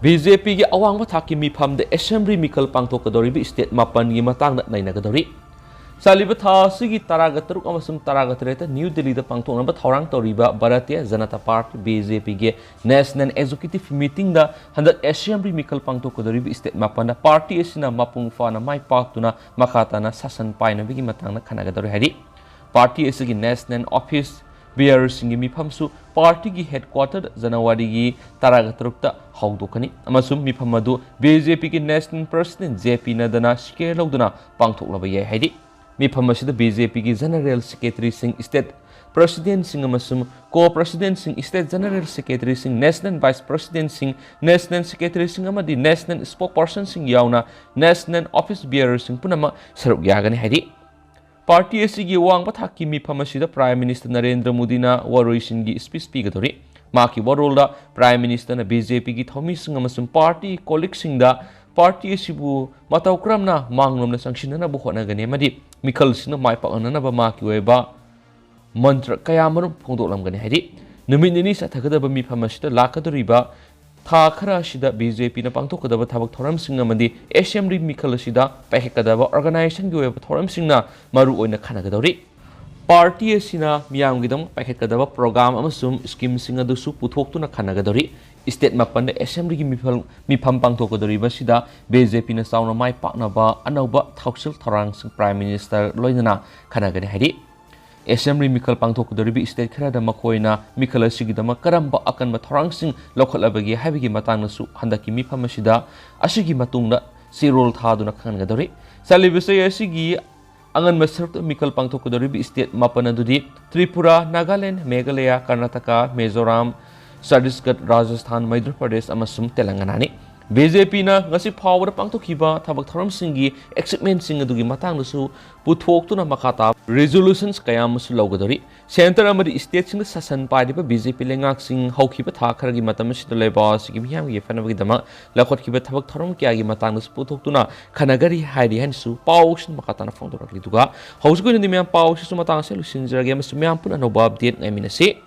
ꯕꯤ ꯖꯦ ꯄꯤꯒꯤ ꯑꯋꯥꯡꯕ ꯊꯥꯛꯀꯤ ꯃꯤꯐꯝꯗ ꯑꯦꯁꯦꯝꯕ꯭ꯂꯤ ꯃꯤꯈꯜ ꯄꯥꯡꯊꯣꯛꯀꯗꯧꯔꯤꯕ ꯁ꯭ꯇꯦꯠ ꯃꯥꯄꯟꯒꯤ ꯃꯇꯥꯡꯗ ꯅꯩꯅꯒꯗꯧꯔꯤ꯫ ꯆꯠꯂꯤꯕ ꯊꯥ ꯑꯁꯤꯒꯤ ꯇꯔꯥꯒ ꯇꯔꯨꯛ ꯑꯃꯁꯨꯡ ꯇꯔꯥꯒ ꯇꯔꯦꯠꯇ ꯅ꯭ꯌꯨ ꯗꯤꯜꯂꯤꯗ ꯄꯥꯡꯊꯣꯛꯅꯕ ꯊꯧꯔꯥꯡ ꯇꯧꯔꯤꯕ Bharatiya Janata party, B J ꯄꯤꯒꯤ ꯅꯦꯁꯅꯦꯜ ꯑꯦꯛꯖꯤꯀ꯭ꯌꯨꯇꯤꯚ ꯃꯤꯇꯤꯡꯗ ꯍꯟꯗꯛ ꯑꯦꯁꯦꯝꯕ꯭ꯂꯤ ꯃꯤꯈꯜ ꯄꯥꯡꯊꯣꯛꯀꯗꯧꯔꯤꯕ ꯁ꯭ꯇꯦꯠ ꯃꯥꯄꯟꯗ ꯄꯥꯔꯇꯤ ꯑꯁꯤꯅ ꯃꯄꯨꯡ ꯐꯥꯅ ꯃꯥꯏ ꯄꯥꯛꯇꯨꯅ ꯃꯈꯥ ꯇꯥꯅ ꯁꯥꯁꯟ ꯄꯥꯏꯅꯕꯒꯤ ꯃꯇꯥꯡꯗ ꯈꯟꯅꯒꯗꯧꯔꯤ ꯍꯥꯏꯔꯤ꯫ ꯄꯥꯔꯇꯤ ꯑꯁꯤꯒꯤ ꯅꯦꯁꯅꯦꯜ ꯑꯣꯐꯤꯁ ꯕꯤꯌꯔꯁꯤꯡꯒꯤ ꯃꯤꯐꯝꯁꯨ ꯄꯥꯔꯇꯤꯒꯤ ꯍꯦꯗꯀ꯭ꯋꯥꯇꯔ ꯖꯅꯋꯥꯔꯤꯒꯤ ꯇꯔꯥꯒ ꯇꯔꯨꯛꯇ ꯍꯧꯗꯣꯛꯀꯅꯤ ꯑꯃꯁꯨꯡ ꯃꯤꯐꯝ ꯑꯗꯨ ꯕꯤ ꯖꯦ ꯄꯤꯒꯤ ꯅꯦꯁꯅꯦꯜ ꯄ꯭ꯔꯁꯤꯗꯦꯟꯠ ꯖꯦ ꯄꯤ ꯅꯗ꯭ꯗꯥꯅ ꯁꯤꯀꯦꯌꯔ ꯂꯧꯗꯨꯅ ꯄꯥꯡꯊꯣꯛꯂꯕ ꯌꯥꯏ ꯍꯥꯏꯔꯤ꯫ ꯃꯤꯐꯝ ꯑꯁꯤꯗ ꯕꯤ ꯖꯦ ꯄꯤꯒꯤ ꯖꯦꯅꯔꯦꯜ ꯁꯦꯀ꯭ꯔꯦꯇꯔꯤꯁꯤꯡ, ꯁ꯭ꯇꯦꯠ ꯄ꯭ꯔꯁꯤꯗꯦꯟꯠꯁꯤꯡ ꯑꯃꯁꯨꯡ ꯀꯣ ꯄ꯭ꯔꯁꯤꯗꯦꯟꯠꯁꯤꯡ, ꯁ꯭ꯇꯦꯠ ꯖꯦꯅꯔꯦꯜ ꯁꯦꯀ꯭ꯔꯦꯇꯔꯤꯁꯤꯡ, ꯅꯦꯁꯅꯦꯜ ꯚꯥꯏꯁ ꯄ꯭ꯔꯁꯤꯗꯦꯟꯠꯁꯤꯡ, ꯅꯦꯁꯅꯦꯜ ꯁꯦꯀ꯭ꯔꯦꯇꯔꯤꯁꯤꯡ ꯑꯃꯗꯤ ꯅꯦꯁꯅꯦꯜ ꯁ꯭ꯄꯣꯛꯁꯄꯔꯁꯟꯁꯤꯡ ꯌꯥꯎꯅ ꯅꯦꯁꯅꯦꯜ ꯑꯣꯐꯤꯁ ꯕꯤꯌꯔꯁꯤꯡ ꯄꯨꯝꯅꯃꯛ ꯁꯔꯨꯛ ꯌꯥꯒꯅꯤ ꯍꯥꯏꯔꯤ꯫ ꯄꯥꯔꯇꯤ ꯑꯁꯤꯒꯤ ꯋꯥꯡꯕ ꯊꯥꯛꯀꯤ ꯃꯤꯐꯝ ꯑꯁꯤꯗ ꯄ꯭ꯔꯥꯏꯝ ꯃꯤꯅꯤꯁꯇꯔ ꯅꯔꯦꯟꯗ꯭ꯔ ꯃꯣꯗꯤꯅ ꯋꯥꯔꯣꯏꯁꯤꯟꯒꯤ ꯁ꯭ꯄꯤꯆ ꯄꯤꯒꯗꯧꯔꯤ꯫ ꯃꯍꯥꯛꯀꯤ ꯋꯥꯔꯣꯜꯗ ꯄ꯭ꯔꯥꯏꯝ ꯃꯤꯅꯤꯁꯇꯔꯅ ꯕꯤ ꯖꯦ ꯄꯤꯒꯤ ꯊꯧꯃꯤꯁꯤꯡ ꯑꯃꯁꯨꯡ ꯄꯥꯔꯇꯤ ꯀꯣꯂꯤꯛꯁꯤꯡꯗ ꯄꯥꯔꯇꯤ ꯑꯁꯤꯕꯨ ꯃꯇꯧ ꯀꯔꯝꯅ ꯃꯥꯡꯂꯣꯝꯗ ꯆꯪꯁꯤꯟꯅꯅꯕ ꯍꯣꯠꯅꯒꯅꯤ ꯑꯃꯗꯤ ꯃꯤꯈꯜꯁꯤꯡꯅ ꯃꯥꯏ ꯄꯥꯛꯅꯅꯕ ꯃꯍꯥꯛꯀꯤ ꯑꯣꯏꯕ ꯃꯟꯇ꯭ꯔ ꯀꯌꯥ ꯃꯔꯨꯝ ꯐꯣꯡꯗꯣꯛꯂꯝꯒꯅꯤ ꯍꯥꯏꯔꯤ꯫ ꯅꯨꯃꯤꯠ ꯅꯤꯅꯤ ꯆꯠꯊꯒꯗꯕ ꯃꯤꯐꯝ ꯑꯁꯤꯗ ꯂꯥꯛꯀꯗꯧꯔꯤꯕ ꯊꯥ ꯈꯔ ꯑꯁꯤꯗ ꯕꯤ ꯖꯦ ꯄꯤꯅ ꯄꯥꯡꯊꯣꯛꯀꯗꯕ ꯊꯕꯛ ꯊꯧꯔꯝꯁꯤꯡ ꯑꯃꯗꯤ ꯑꯦꯁꯦꯝꯕ꯭ꯂꯤ ꯃꯤꯈꯜ ꯑꯁꯤꯗ ꯄꯥꯏꯈꯠꯀꯗꯕ ꯑꯣꯔꯒꯅꯥꯏꯖꯦꯁꯟꯒꯤ ꯑꯣꯏꯕ ꯊꯧꯔꯝꯁꯤꯡꯅ ꯃꯔꯨ ꯑꯣꯏꯅ ꯈꯟꯅꯒꯗꯧꯔꯤ꯫ ꯄꯥꯔꯇꯤ ꯑꯁꯤꯅ ꯃꯤꯌꯥꯝꯒꯤꯗꯃꯛ ꯄꯥꯏꯈꯠꯀꯗꯕ ꯄ꯭ꯔꯣꯒ꯭ꯔꯥꯝ ꯑꯃꯁꯨꯡ ꯁ꯭ꯀꯤꯝꯁꯤꯡ ꯑꯗꯨꯁꯨ ꯄꯨꯊꯣꯛꯇꯨꯅ ꯈꯟꯅꯒꯗꯧꯔꯤ꯫ ꯁ꯭ꯇꯦꯠ ꯃꯥꯄꯟꯗ ꯑꯦꯁꯦꯝꯕ꯭ꯂꯤꯒꯤ ꯃꯤꯐꯝ, ꯃꯤꯐꯝ ꯄꯥꯡꯊꯣꯛꯀꯗꯧꯔꯤꯕ ꯑꯁꯤꯗ ꯕꯤ ꯖꯦ ꯄꯤꯅ ꯆꯥꯎꯅ ꯃꯥꯏ ꯄꯥꯛꯅꯕ ꯑꯅꯧꯕ ꯊꯧꯁꯤꯜ ꯊꯧꯔꯥꯡꯁꯤꯡ ꯄ꯭ꯔꯥꯏꯝ ꯃꯤꯅꯤꯁꯇꯔ ꯂꯣꯏꯅꯅ ꯈꯟꯅꯒꯅꯤ ꯍꯥꯏꯔꯤ꯫ ꯑꯦꯁꯦꯝꯕ꯭ꯂꯤ ꯃꯤꯈꯜ ꯄꯥꯡꯊꯣꯛꯀꯗꯧꯔꯤꯕ ꯁ꯭ꯇꯦꯠ ꯈꯔꯗ ꯃꯈꯣꯏꯅ ꯃꯤꯈꯜ ꯑꯁꯤꯒꯤꯗꯃꯛ ꯀꯔꯝꯕ ꯑꯀꯟꯕ ꯊꯧꯔꯥꯡꯁꯤꯡ ꯂꯧꯈꯠꯂꯕꯒꯦ ꯍꯥꯏꯕꯒꯤ ꯃꯇꯥꯡꯗꯁꯨ ꯍꯟꯗꯛꯀꯤ ꯃꯤꯐꯝ ꯑꯁꯤꯗ ꯑꯁꯤꯒꯤ ꯃꯇꯨꯡꯗ ꯆꯦꯔꯣꯜ ꯊꯥꯗꯨꯅ ꯈꯪꯍꯟꯒꯗꯧꯔꯤ꯫ ꯆꯠꯂꯤꯕ ꯆꯍꯤ ꯑꯁꯤꯒꯤ ꯑꯉꯟꯕ ꯁꯔꯨꯛꯇ ꯃꯤꯈꯜ ꯄꯥꯡꯊꯣꯛꯀꯗꯧꯔꯤꯕ ꯁ꯭ꯇꯦꯠ ꯃꯥꯄꯟ ꯑꯗꯨꯗꯤ ꯇ꯭ꯔꯤꯄꯨꯔꯥ, ꯅꯥꯒꯥꯂꯦꯟ, ꯃꯦꯘꯥꯂꯌꯥ, ꯀꯔꯅꯥꯇꯀꯥ, ꯃꯤꯖꯣꯔꯥꯝ, ꯆꯇꯤꯁꯒꯗ, ꯔꯥꯖꯁꯊꯥꯟ, ꯃꯩꯙ꯭ꯌ ꯄ꯭ꯔꯗꯦꯁ ꯑꯃꯁꯨꯡ ꯇꯦꯂꯪꯒꯅꯥꯅꯤ꯫ ꯕꯤ ꯖꯦ ꯄꯤꯅ ꯉꯁꯤ ꯐꯥꯎꯕꯗ ꯄꯥꯡꯊꯣꯛꯈꯤꯕ ꯊꯕꯛ ꯊꯧꯔꯝꯁꯤꯡꯒꯤ ꯑꯦꯆꯤꯞꯃꯦꯟꯁꯤꯡ ꯑꯗꯨꯒꯤ ꯃꯇꯥꯡꯗꯁꯨ ꯄꯨꯊꯣꯛꯇꯨꯅ ꯃꯈꯥ ꯇꯥꯕ ꯔꯤꯖꯣꯂꯨꯁꯟꯁ ꯀꯌꯥ ꯑꯃꯁꯨ ꯂꯧꯒꯗꯧꯔꯤ꯫ ꯁꯦꯟꯇꯔ ꯑꯃꯗꯤ ꯁ꯭ꯇꯦꯠꯁꯤꯡꯗ ꯁꯥꯁꯟ ꯄꯥꯏꯔꯤꯕ ꯕꯤ ꯖꯦ ꯄꯤ ꯂꯩꯉꯥꯛꯁꯤꯡ ꯍꯧꯈꯤꯕ ꯊꯥ ꯈꯔꯒꯤ ꯃꯇꯝ ꯑꯁꯤꯗ ꯂꯩꯕꯥꯛ ꯑꯁꯤꯒꯤ ꯃꯤꯌꯥꯝꯒꯤ ꯌꯥꯏꯐꯅꯕꯒꯤꯗꯃꯛ ꯂꯧꯈꯠꯈꯤꯕ ꯊꯕꯛ ꯊꯧꯔꯝ ꯀꯌꯥꯒꯤ ꯃꯇꯥꯡꯗꯁꯨ ꯄꯨꯊꯣꯛꯇꯨꯅ ꯈꯟꯅꯒꯅꯤ ꯍꯥꯏꯔꯤ ꯍꯥꯏꯅꯁꯨ ꯄꯥꯎꯁꯤꯡ ꯃꯈꯥ ꯇꯥꯅ ꯐꯣꯡꯗꯣꯔꯛꯂꯤ꯫ ꯑꯗꯨꯒ ꯍꯧꯖꯤꯛꯀꯤ ꯑꯣꯏꯅꯗꯤ ꯃꯌꯥꯝ ꯄꯥꯎꯁꯤꯁꯨ ꯃꯇꯥꯡ ꯑꯁꯤꯗ ꯂꯣꯏꯁꯤꯟꯖꯔꯒꯦ ꯑꯃꯁꯨꯡ ꯃꯌꯥꯝ ꯄꯨꯟꯅ ꯑꯅꯧꯕ ꯑꯞꯗꯦꯠ ꯉꯥꯏꯃꯤꯟꯅꯁꯤ꯫